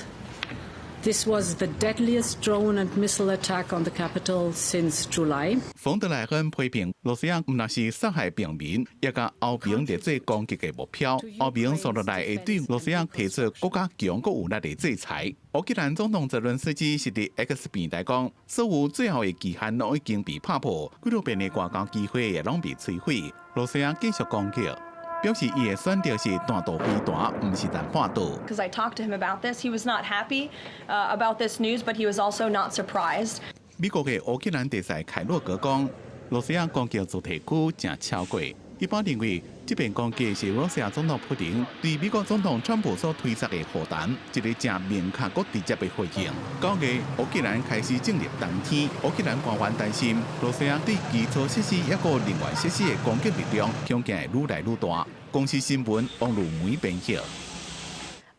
Speaker 11: This was the deadliest drone and missile attack on the capital since July.
Speaker 25: 馮德萊恩批評羅西亞毋但是殺害平民，也共歐盟列做攻擊的目標。歐盟紲落來會對羅西亞提出閣較強閣有力的制裁。烏克蘭總統澤倫斯基是佇 X 平台講，所有最後的期限攏已經被拍破，幾若遍的外交機會也攏被摧毀。羅西亞繼續攻擊。表示伊的選擇是彈道飛彈，毋是彈彈道。
Speaker 12: Because I talked to him about this, he was not happy about this news, but he was also not surprised.
Speaker 25: 美國的烏克蘭特使凱洛格講，羅西亞攻擊住宅區誠超過。一般認為，這遍攻擊是羅西亞總統普丁對美國總統川普所推捒的核彈，一個誠明確閣直接的回應。9月，烏克蘭開始進入冬天，烏克蘭官員擔心羅西亞對基礎設施抑閣能源設施的攻擊力量，恐驚會愈來愈大。公視新聞王如梅編譯。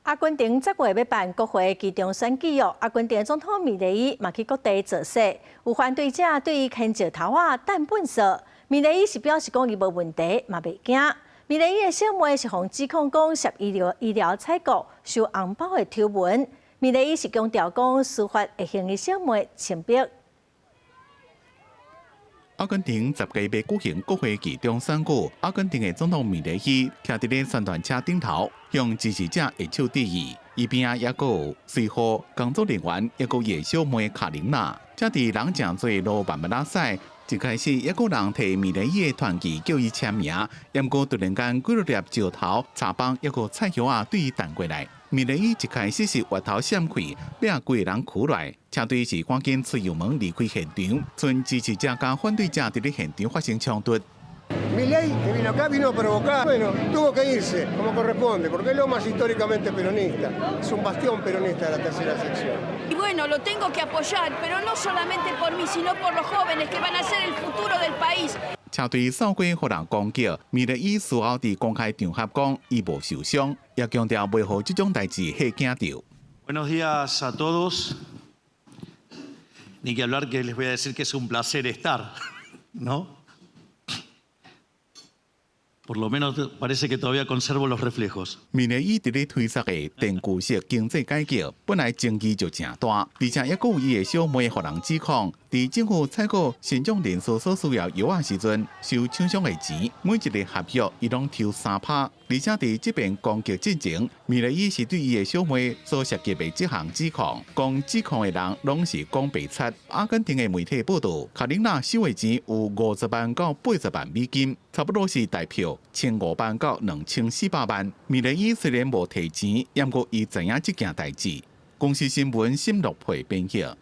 Speaker 1: 阿根廷這月欲辦國會期中選舉哦，阿根廷總統米雷伊嘛去各地造勢，有反對者對伊牽石頭仔、擲糞埽。米雷伊是表示講伊無問題，嘛袂驚。米雷伊的小妹是予指控講涉醫療採購收紅包的醜聞。米雷伊是強調講司法會還伊小妹清白。
Speaker 25: 阿根廷10月欲舉行國會期中選舉，阿根廷的總統米雷伊徛佇咧宣傳車頂頭，向支持者揮手致意。伊邊仔抑閣有隨扈工作人員，抑閣伊的小妹卡琳娜，這佇人誠濟路慢慢仔駛。一開始，抑閣有人提米雷伊的團旗叫伊簽名，毋過突然間幾落粒石頭、柴枋，抑閣菜葉仔對伊擲過來。米雷伊一開始是越頭閃開，掠規个人跍來，車隊是趕緊催油門離開現場，賰支持者佮反對者佇咧現場發生衝突。
Speaker 13: Milei, que vino acá, vino a provocar. Bueno, tuvo que irse, como corresponde, porque es lo más históricamente peronista. Es un bastión peronista de la tercera sección.
Speaker 14: Y bueno, lo tengo que apoyar, pero no solamente por mí, sino por los jóvenes que van a ser el futuro del país.
Speaker 25: 車隊掃過予人攻擊，米雷伊事後佇公開場合講，伊無受傷，也強調袂予這種代誌嚇驚著。
Speaker 15: Buenos días a todos. Ni que hablar que les voy a decir que es un placer estar, ¿no? Por lo menos parece que todavía conservo los reflejos.
Speaker 25: 米雷伊佇咧推捒的電鋸式經濟改革，本來爭議就誠大，而且抑閣有伊的小妹予人指控，佇政府採購身障人士所需要藥仔時陣，收廠商的錢，每一个合約伊攏抽3趴。而且佇這遍攻擊進前，米雷伊是對伊的小妹所涉及的這項指控，講指控的人攏是講白賊。阿根廷的媒體報道，卡琳娜收的錢有50萬到80萬美金，差不多是台票1500萬到2400萬。米雷伊雖然無提錢，毋過伊知影這件代誌。公視新聞沈樂佩編譯。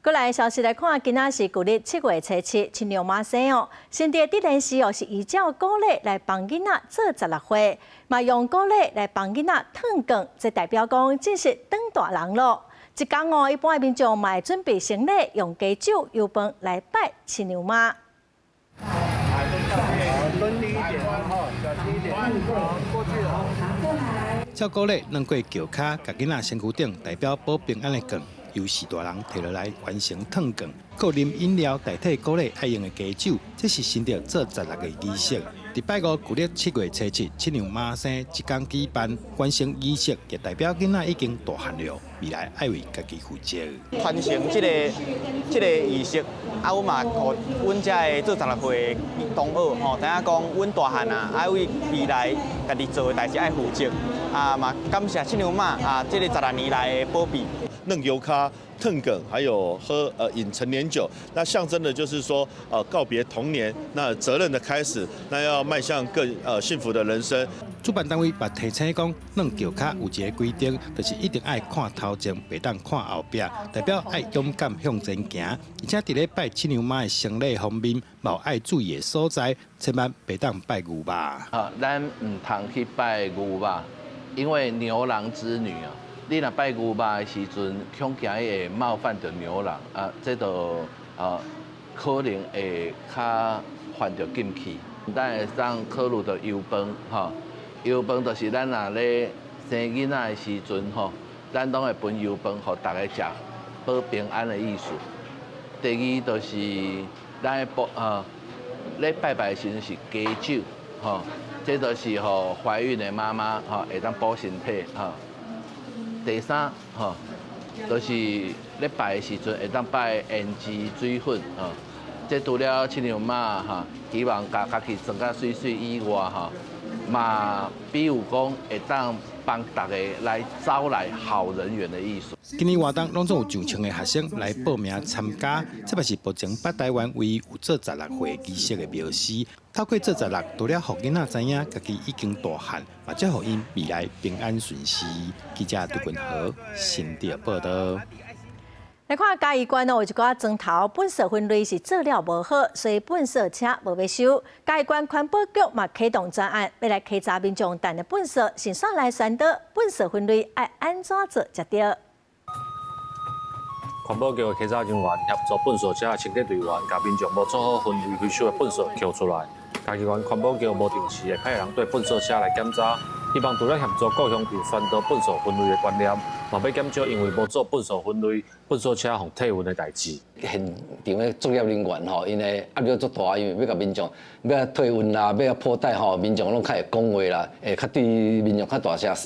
Speaker 1: 過來消息來看，今仔是舊曆7月初7，七娘媽生哦。新竹竹蓮寺哦，是依照古禮來幫囡仔做16歲，嘛用古禮來幫囡仔燙捲，這代表講正式長大人咯。這工哦，一般的民眾嘛會準備牲禮，用雞酒油飯來拜七娘媽。
Speaker 16: 蹲低一點，小心一點，過去了。
Speaker 17: 照古禮，軟過轎跤，共囡仔身軀頂代表保平安的捲。由序大人提落來完成燙捲，閣啉飲料代替古禮愛用的雞酒，這是新竹做16的儀式。佇拜五舊曆7月初7，七娘媽生這工舉辦完成儀式，也代表囡仔已經大漢了，未來愛為家己負責。
Speaker 18: 傳承這個儀式，啊，阮嘛予阮遮的做16歲的同學吼，知影講阮大漢啊，愛為未來家己做的代誌愛負責。啊，嘛感謝七娘媽啊，這個16年來的保庇。
Speaker 20: 軟轎跤、燙捲，還有喝飲陳年酒，那象徵的就是說，告別童年，那責任的開始，那要邁向更幸福的人生。
Speaker 17: 主辦單位嘛提醒講，軟轎跤有一个規定，就是一定愛看頭前，袂當看後壁，代表愛勇敢向前行。而且佇咧拜七娘媽的牲禮方面，嘛有愛注意的所在，千萬袂當拜牛肉。
Speaker 19: 啊，咱毋通去拜牛肉，因為牛郎織女啊。你若拜牛肉的時陣，恐驚會冒犯著牛郎啊，這就啊可能會較犯著禁忌。咱會當考慮著油飯吼，油飯就是咱若咧生囡仔的時陣吼，咱攏會分油飯予大家食，保平安的意思。第二就是咱咧啊咧拜拜的時陣是雞酒吼，這就是予懷孕的媽媽吼會當補身體吼。第三，吼，就是咧拜的時陣會當拜胭脂水粉吼。這除了七娘媽哈，希望共家己妝甲媠媠以外吼，嘛比如講會當幫大家來招來好人緣的意思。
Speaker 17: 今年活動攏總有上千个學生來報名參加，這嘛是目前北台灣唯一有做十六歲儀式的廟司。透過做十六，除了予囡仔知影家己已經大漢，嘛祝予𪜶未來平安順遂。記者杜君和新竹報道。
Speaker 1: 來看嘉義縣哦，有一寡磚頭垃圾分類是做了無好，所以垃圾車無欲收。嘉義縣環保局嘛啟動專案，欲來稽查民眾擲的垃圾，順紲來宣導垃圾分類愛按怎做才對。
Speaker 2: 環保局的稽查人員協助糞掃車的清潔隊員，共民眾無做好分類回收的糞掃抾出來。嘉義縣環保局無定時會派人綴糞掃車來檢查，希望除了協助各鄉鎮宣導糞掃分類的觀念，嘛欲減少因為無做糞掃分類，糞掃車予退運的代誌。
Speaker 3: 現場的作業人員吼，𪜶的壓力足大，因為欲共民眾欲退運啦，欲破袋吼，民眾攏較會講話啦，會較對民眾較大聲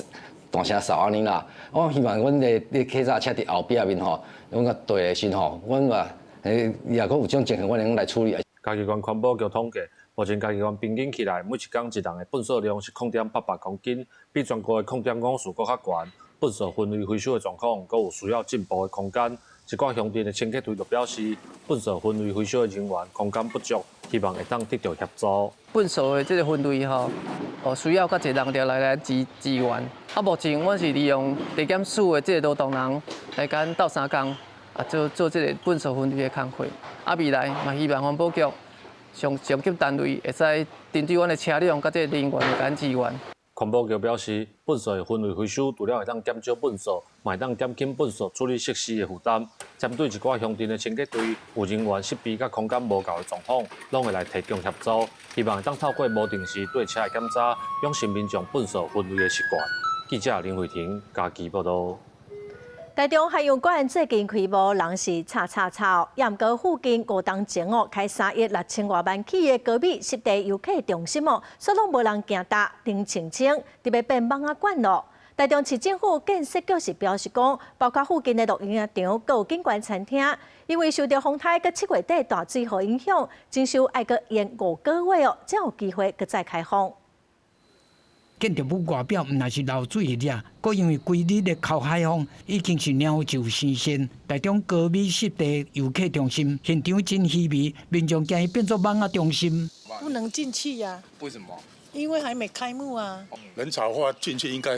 Speaker 3: 大聲嗽按呢啦。我希望阮的咧稽查車佇後壁面吼，阮共綴的時吼，阮嘛，若閣有這種情形，阮會用來處理。
Speaker 2: 嘉義縣環保局統計，目前嘉義縣平均起來，每一工一人的糞掃量是0.88公斤，比全國的0.54閣較懸。糞掃分類回收的狀況，閣有需要進步的空間。一寡鄉鎮的清潔隊就表示，糞掃分類回收的人員空間不足，希望會當得到協助。
Speaker 21: 糞掃的這个分類吼，哦需要較濟人力來來支援。啊，目前阮是利用地檢署的這个勞動人來共阮鬥相共啊，做做這个糞掃分類的工課。啊，未來嘛希望環保局上上級單位會使針對阮的車輛佮這个人員來共阮支援。
Speaker 2: 環保局表示，糞掃的分類回收，除了會當減少糞掃，嘛會當減輕糞掃處理設施的負擔。針對一寡鄉鎮的清潔隊有人員設備佮空間無夠的狀況，攏會來提供協助，希望會當透過無定時綴車的檢查，養成民眾糞掃分類的習慣。記者林慧婷嘉義報導。
Speaker 1: 台中海洋館最近開幕，人是吵吵吵，也毋過附近5冬前哦，開3億6千外萬起的高美濕地遊客中心哦，煞攏無人行踏，冷清清，特欲變蠓仔館囉。台中市政府建設局是表示講，包括附近的露營場、閣有景觀餐廳，因為受著風颱佮7月底大水雨影響，整修愛閣延5個月哦，才有機會閣再開放。
Speaker 32: 建築物外表毋但是漏水的爾，閣因為規日咧哭海風，已經是鳥獸生鮮。台中高美濕地遊客中心現場真稀微，民眾驚伊變做蠓仔中心。
Speaker 22: 不能進去呀。
Speaker 25: 為什麼？
Speaker 22: 因為還沒開幕啊。
Speaker 23: 人潮的話進去應該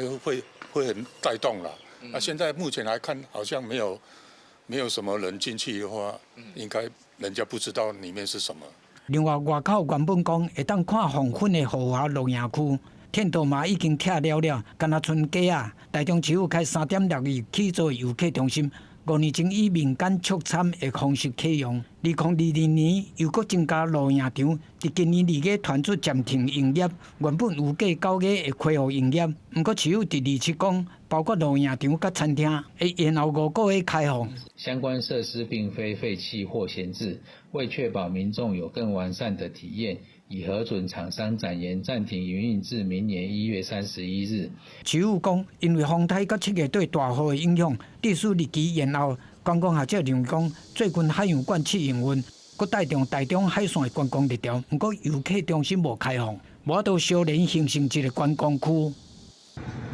Speaker 23: 會很帶動啦。那現在目前來看，好像沒有什麼人進去的話，應該人家不知道裡面是什麼。
Speaker 32: 另外，外口原本講會當看黃昏的豪華露營區。天道嘛已經拆了了，干焦賰雞仔。台中市府開3.6億起造遊客中心，5年前以民間促參的方式啟用。2022年又閣增加露營場，佇今年2月傳出暫停營業，原本預計9月會恢復營業，毋過市府佇27講，包括露營場佮餐廳會延後5個月開放。
Speaker 24: 相關設施並非廢棄或閒置，為確保民眾有更完善的體驗，已核准廠商展延暫停營運至明年1月31日。
Speaker 32: 市府講，因為風颱佮7月底大雨的影響，致使日期延後。觀光學者認為講，最近海洋館試營運，閣帶動台中海線的觀光熱潮。毋過遊客中心無開放，無法度相連形成一個觀光區。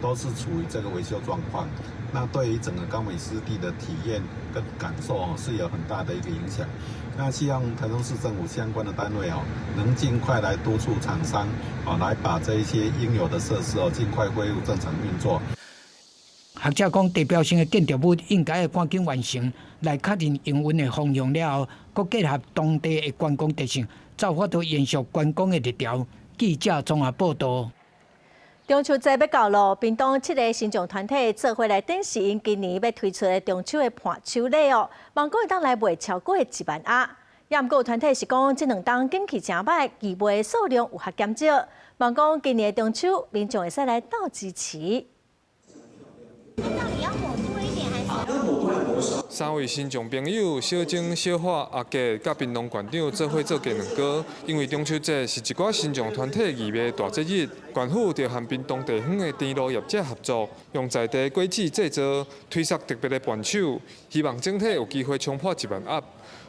Speaker 25: 都是處於這個維修狀況，那對於整個高美濕地的體驗跟感受哦，是有很大的一個影響。那希望台中市政府相關的單位哦，能盡快來督促廠商哦，來把這一些應有的設施哦，盡快恢復正常運作。
Speaker 32: 學者講，地標性的建築物應該欲趕緊完成，來確認營運的方向了後，閣結合當地的觀光特色，才有法度延續觀光的熱潮。記者綜合報導。
Speaker 1: 中秋節欲到囉，屏東七个神像團體做伙來展示𪜶今年欲推出的中秋的伴手禮哦，望講會當來賣超過1萬盒。也毋過有團體是講，這兩冬景氣誠䆀，預賣數量有較減少。望講今年的中秋，民眾會使來鬥支持。
Speaker 26: 到底要抹多一點還是？
Speaker 4: 三位身障朋友小晶、小華、阿杰，佮屏东县长做伙做鸡卵糕。因为中秋节是一寡身障团体义卖大节日，县府就和屏东地方的甜卤业者合作，用在地果子制作，推出特别的伴手，希望整体有机会冲破1万盒。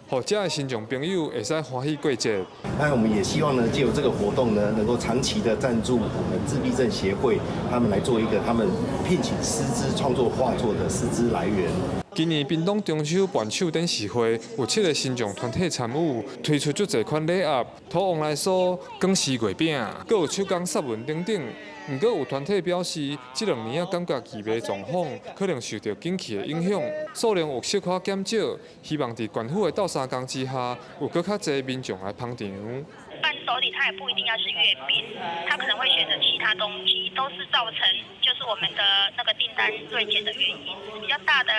Speaker 4: 予遮的身障朋友会使欢喜过节。
Speaker 5: 那我们也希望呢，藉由这个活动呢，能够长期的赞助我们自闭症协会，他们来做一个他们聘请师资创作画作的师资来源。
Speaker 4: 今年屏东中秋伴手展示会有7个身障团体参与，推出足济款礼盒，土旺来酥、广式月饼，阁有手工雪文等等。毋过有团体表示，这2年仔感觉义卖状况可能受到景气的影响，数量有小可减少，希望伫县府的斗相共之下，有阁较济民众来捧场。
Speaker 6: 伴手礼他也不一定要是月饼，他可能会选择其他东西，都是造成就是我们的那个订单锐减的原因。比较大的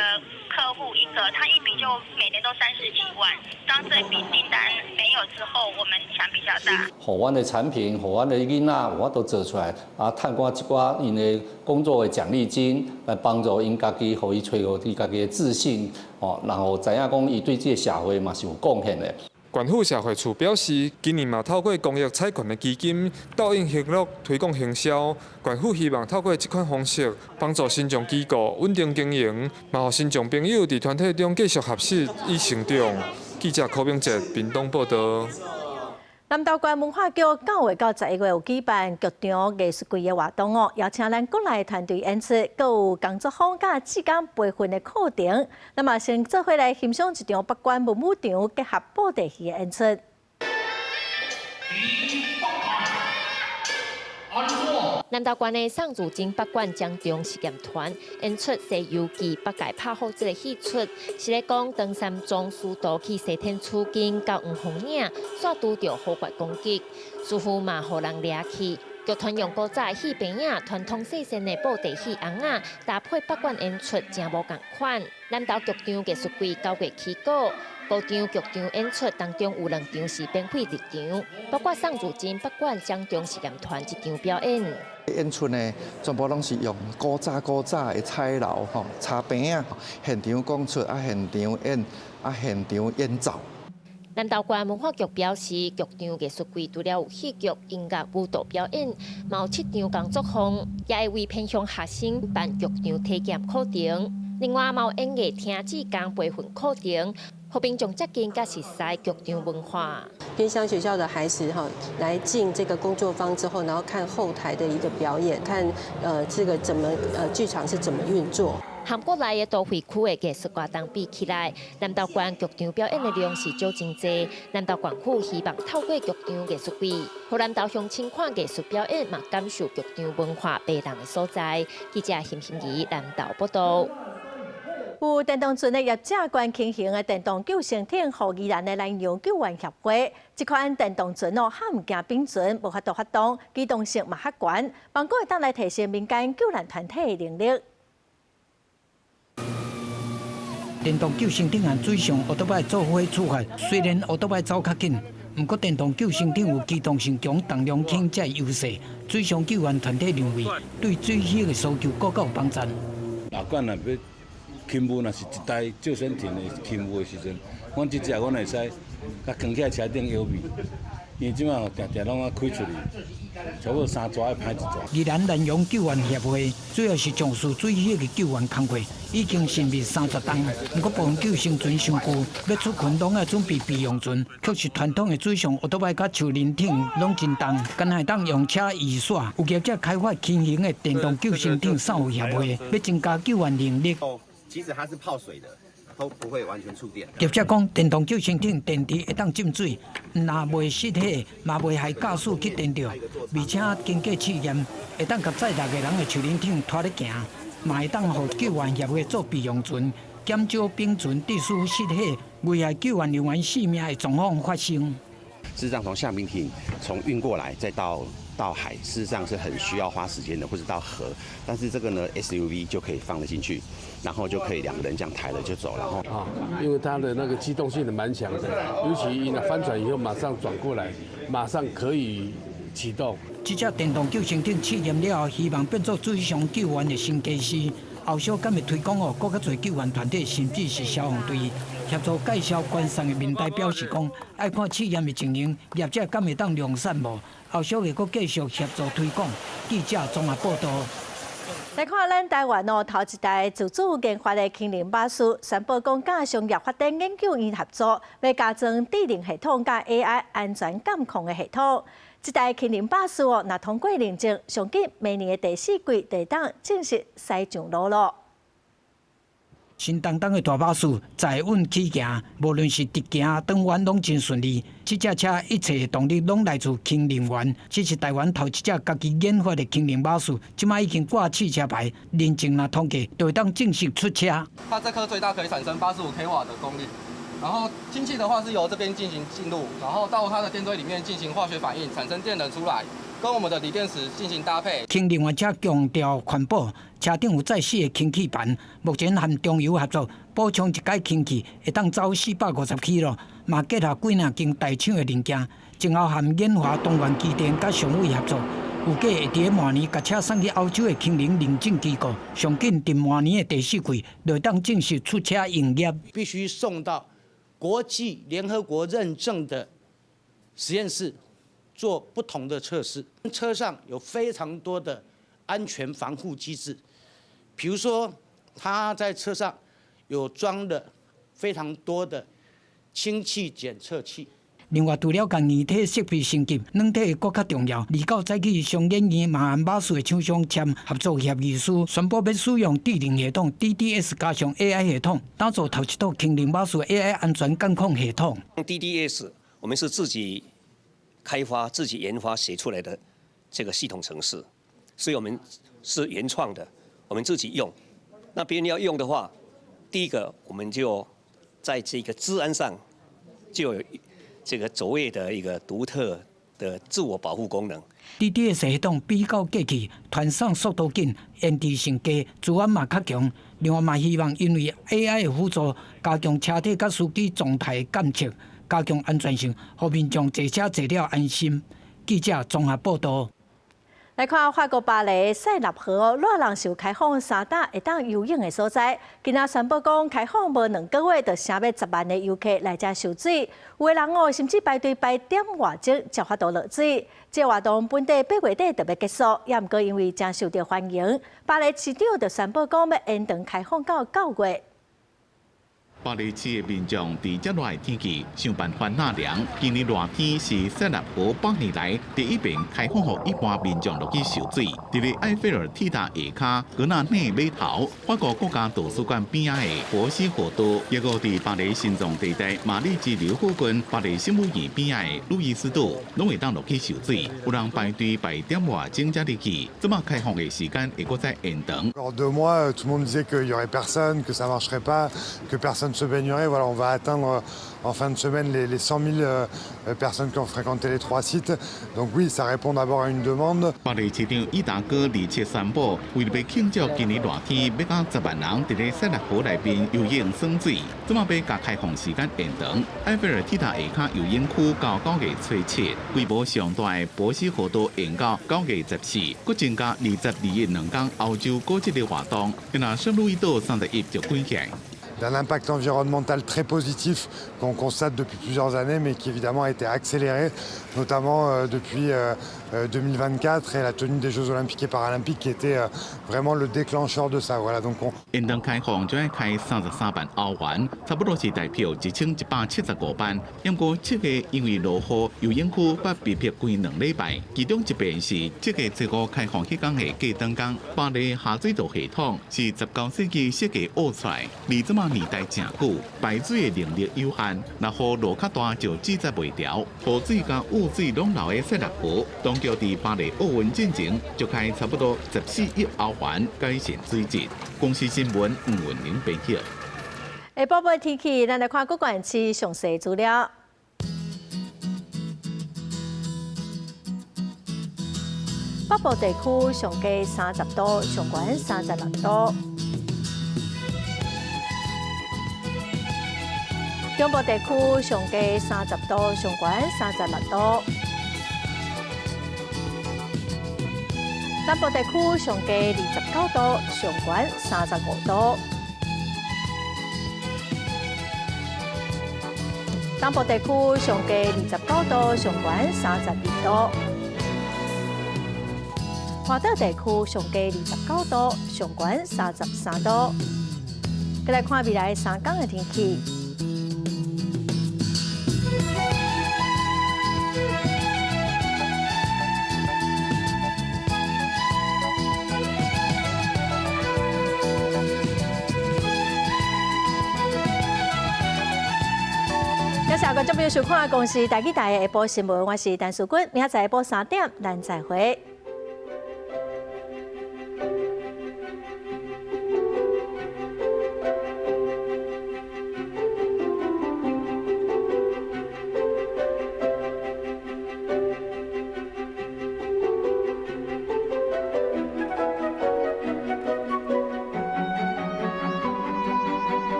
Speaker 6: 客户一个，他一笔就每年都30几万，当这笔订单没有之后，我们影响比较大。
Speaker 7: 予阮的产品，予阮的囡仔有法度做出来，啊，趁寡一寡𪜶的工作的奖励金，来帮助𪜶家己，予伊找到伊家己的自信，哦，然后知影讲伊对这个社会嘛是有贡献的。
Speaker 4: 县府社会处表示，今年嘛透过公益彩券的基金，导引娱乐推广行销。县府希望透过这款方式，帮助身障机构稳定经营，嘛予身障朋友伫团体中继续学习与成长。记者柯明哲屏东报道。
Speaker 1: 南投县文化局9月到11月有举办剧场艺术季的活动哦，邀请咱国内团队演出，阁有工作坊佮志工培训的课程。那么先做伙来欣赏一场北关文武场结合布袋戏的演出。
Speaker 8: 南投县的宋祖金北管江中实验团演出《西游记》八戒拍虎这个戏出，是咧讲唐三藏师徒去西天取经到黄风岭，煞拄著虎怪攻击，师傅嘛予人掠去。剧团用古早的戏棚仔、传统细身的布袋戏红仔搭配北管演出，真无仝款。南投剧场艺术季9月起鼓，5场剧场演出当中有2场是免费入场，包括宋祖金北管江中实验团这场表演。
Speaker 10: 演出呢，全部拢是用古早的彩楼吼、茶棚仔，现场讲出啊，现场演啊，现场演奏。
Speaker 8: 南投县文化局表示，剧场艺术季除了有戏剧、音乐、舞蹈表演，嘛有7场工作坊，也会为偏乡学生办剧场体验课程。另外，嘛有演艺厅志工培训课程，予民众接近佮熟悉剧场文化。
Speaker 32: 偏乡学校的孩子哈，来进这个工作坊之后，然后看后台的一个表演，看这个怎么剧场是怎么运作。
Speaker 8: 和国内的都会区的艺术活动比起来，南投县剧场表演的量是少真济。南投县府希望透过剧场艺术季，予南投乡亲看艺术表演，嘛感受剧场文化迷人的所在。记者邢心怡南投报道。
Speaker 1: 有电动船的业者关轻型的电动救生艇，予宜兰的南洋救援协会。这款电动船哦，较毋惊冰船，无法度发动，机动性嘛较悬，望阁会当来提升民间救难团体的能力。
Speaker 32: 电动救生艇和水上欧多摆做伙出发，虽然欧多摆走较紧，毋过电动救生艇有机动性强、重量轻这优势。水上救援团体认为，对水域的搜救阁较有帮助。
Speaker 26: 哪管若欲勤务，若是一台救生艇的勤务的时阵，阮这只阮会使共扛起来车顶摇尾，因为这摆吼定定拢啊开出去，差不多3逝爱歹一逝。
Speaker 32: 宜兰南洋救援协会主要是从事水域的救援工作，已经成立30冬。毋过部分救生船伤旧，欲出群拢爱准备备用船，却是传统的水上欧多摆佮手轮艇拢真重，干焦会当用车移煞。有业者开发轻型的电动救生艇送予协会，欲增加救援能力。
Speaker 27: 即使它是泡水的，都不会完全触电。
Speaker 32: 业者讲，电动救生艇电池会当浸水，若袂失火，嘛袂害驾驶去电著，而且经过试验，会当共载6个人的手轮艇拖咧行，嘛会当予救援协会做备用船，减少冰船致使失火、危害救援人员性命的状况发生。
Speaker 27: 事实上，从橡皮艇从运过来，再到海，事实上是很需要花时间的，或是到河。但是这个呢，SUV 就可以放得进去，然后就可以2个人这样抬了就走了。
Speaker 28: 啊，因为它的那个机动性蛮强的，尤其一翻转以后马上转过来，马上可以启动。
Speaker 32: 这只电动救生艇试验了后，希望变作水上救援的新家私。後續敢會推廣予閣較濟救援團體，甚至是消防隊協助介紹觀賞的民代表示講，愛看試驗的情形，業者敢會當量產無？後續會閣繼續協助推廣。記者綜合報道。
Speaker 1: 來看咱台灣哦，頭一台自主研發的氫能巴士，宣布講佮商業發展研究院合作，欲加裝智能系統佮 AI 安全監控的系統。這台氫能巴士哦，若通過認證，上緊明年的第四季就會當正式駛上路囉。
Speaker 32: 新當當的大巴士載穩起行，無論是直行、轉彎攏真順利。這隻車一切的動力攏來自氫能源，這是台灣頭一隻家己研發的氫能巴士，這擺已經掛試車牌，認證若通過，就會當正式出車。
Speaker 9: 它這顆最大可以產生85千瓦的功率，然後氫氣的話是由這邊進行進入，然後到它的電堆裡面進行化學反應，產生電能出來。跟我們的鋰電池進行搭配。
Speaker 32: 氫能源車強調環保，車頂有載四個氫氣盤，目前和中油合作，補充一擺氫氣會當走450 km，嘛結合幾若間大廠的零件，今後和研華東元機電佮上偉合作，預計會佇明年共車送去歐洲的氫能認證機構，上緊佇明年的第四季就會當正式出車營業。
Speaker 11: 必須送到國際聯合國認證的實驗室。做不同的測試，車上有非常多的安全防護機制，比如說，它在車上有裝了非常多的氫氣檢測器。
Speaker 32: 另外，除了共硬體設備升級，軟體閣較重要。29早起，商研院嘛和巴士的廠商簽合作協議書，宣布欲使用智能系統 DDS 加上 AI 系統，打造頭一套氫能巴士 AI 安全監控系統。
Speaker 12: DDS 我們是自己開發、自己研發寫出來的這個系統程式，所以我們是原創的，我們自己用。那別人要用的話，第一個我們就在這個資安上就有這個卓越的一個獨特的自我保護功能。
Speaker 32: DDS 系統比較過去傳送速度緊、延遲性低，資安嘛較強。另外嘛希望因為 AI 的輔助，加強車體佮司機狀態監測。加強安全性，予民眾坐車坐了安心。記者綜合報道。
Speaker 1: 來看法國巴黎塞納河，熱人是有開放三搭會當游泳的所在。今仔宣布講開放無2個月，就成欲10萬的遊客來遮泅水。有的人哦，甚至排隊排點外鐘才有法度落水。這個活動本底8月底就欲結束，也毋過因為誠受著歡迎，巴黎市長就宣布講欲延長開放到9月。
Speaker 25: 巴黎市的民眾佇遮熱的天氣想辦法納涼。今年熱天是塞納河100年來第一遍開放予一般民眾落去泅水。佇咧埃菲爾鐵塔下跤，格納內碼頭，法國國家圖書館邊仔的伯西河道，抑閣佇巴黎心臟地帶瑪麗支流附近，巴黎聖母院邊仔的路易斯島，攏會當落去泅水。有人排隊排點外鐘才入去。這擺開放的時間會閣再延長。
Speaker 13: 2 mois, tout le monde disait qu'il y aurait personne, que ça marcherait pas, que personne se baignerait. Voilà, on va atteindre en fin de semaine les 100 000 personnes qui ont fréquenté les trois sites. Donc oui, ça répond d'abord à une demande.
Speaker 25: 巴黎市長伊達哥27宣布，為了欲慶祝今年熱天欲到10萬人佇咧塞納河內面游泳耍水，這擺欲共開放時間延長。埃菲爾鐵塔下跤游泳區到9月初7，規模上大的伯西河道延到9月14，閣增加22日2工歐洲古蹟的活動。若聖路易島31就關起來。
Speaker 13: D'un impact environnemental très positif qu'on constate depuis plusieurs années, mais qui évidemment a été accéléré, notamment depuis 2024 et la tenue des Jeux olympiques et paralympiques qui était vraiment le déclencheur de ça. Voilà, donc on.
Speaker 25: 延長開放將欲開33萬歐元，差不多是台票1175萬。不過7月因為落雨，游泳區捌被迫關2禮拜，其中一遍是7月初5開放彼工的隔當工。巴黎下水道系統是19世紀設計挖出來，離這馬年代誠久，排水的能力有限，若雨落較大就擠塞袂牢，雨水佮污水攏流的塞納河，當局佇巴黎奧運進前就開差不多14億歐元改善水質。公視新聞吳文玲編輯。
Speaker 1: 下晡晡天氣，咱來看各縣市詳細資料。北部地區上低30度，上懸36度。中部地區上低30度，上懸36度。南部地區上低29度，上懸35度。東部地區上低29度，上懸32度。華島地區上低29度，上懸33度。閣來看未來3工的天氣。感謝觀眾朋友收看《公視台語台》的下晡新聞，我是陳淑君，明仔載下晡3點，咱再會。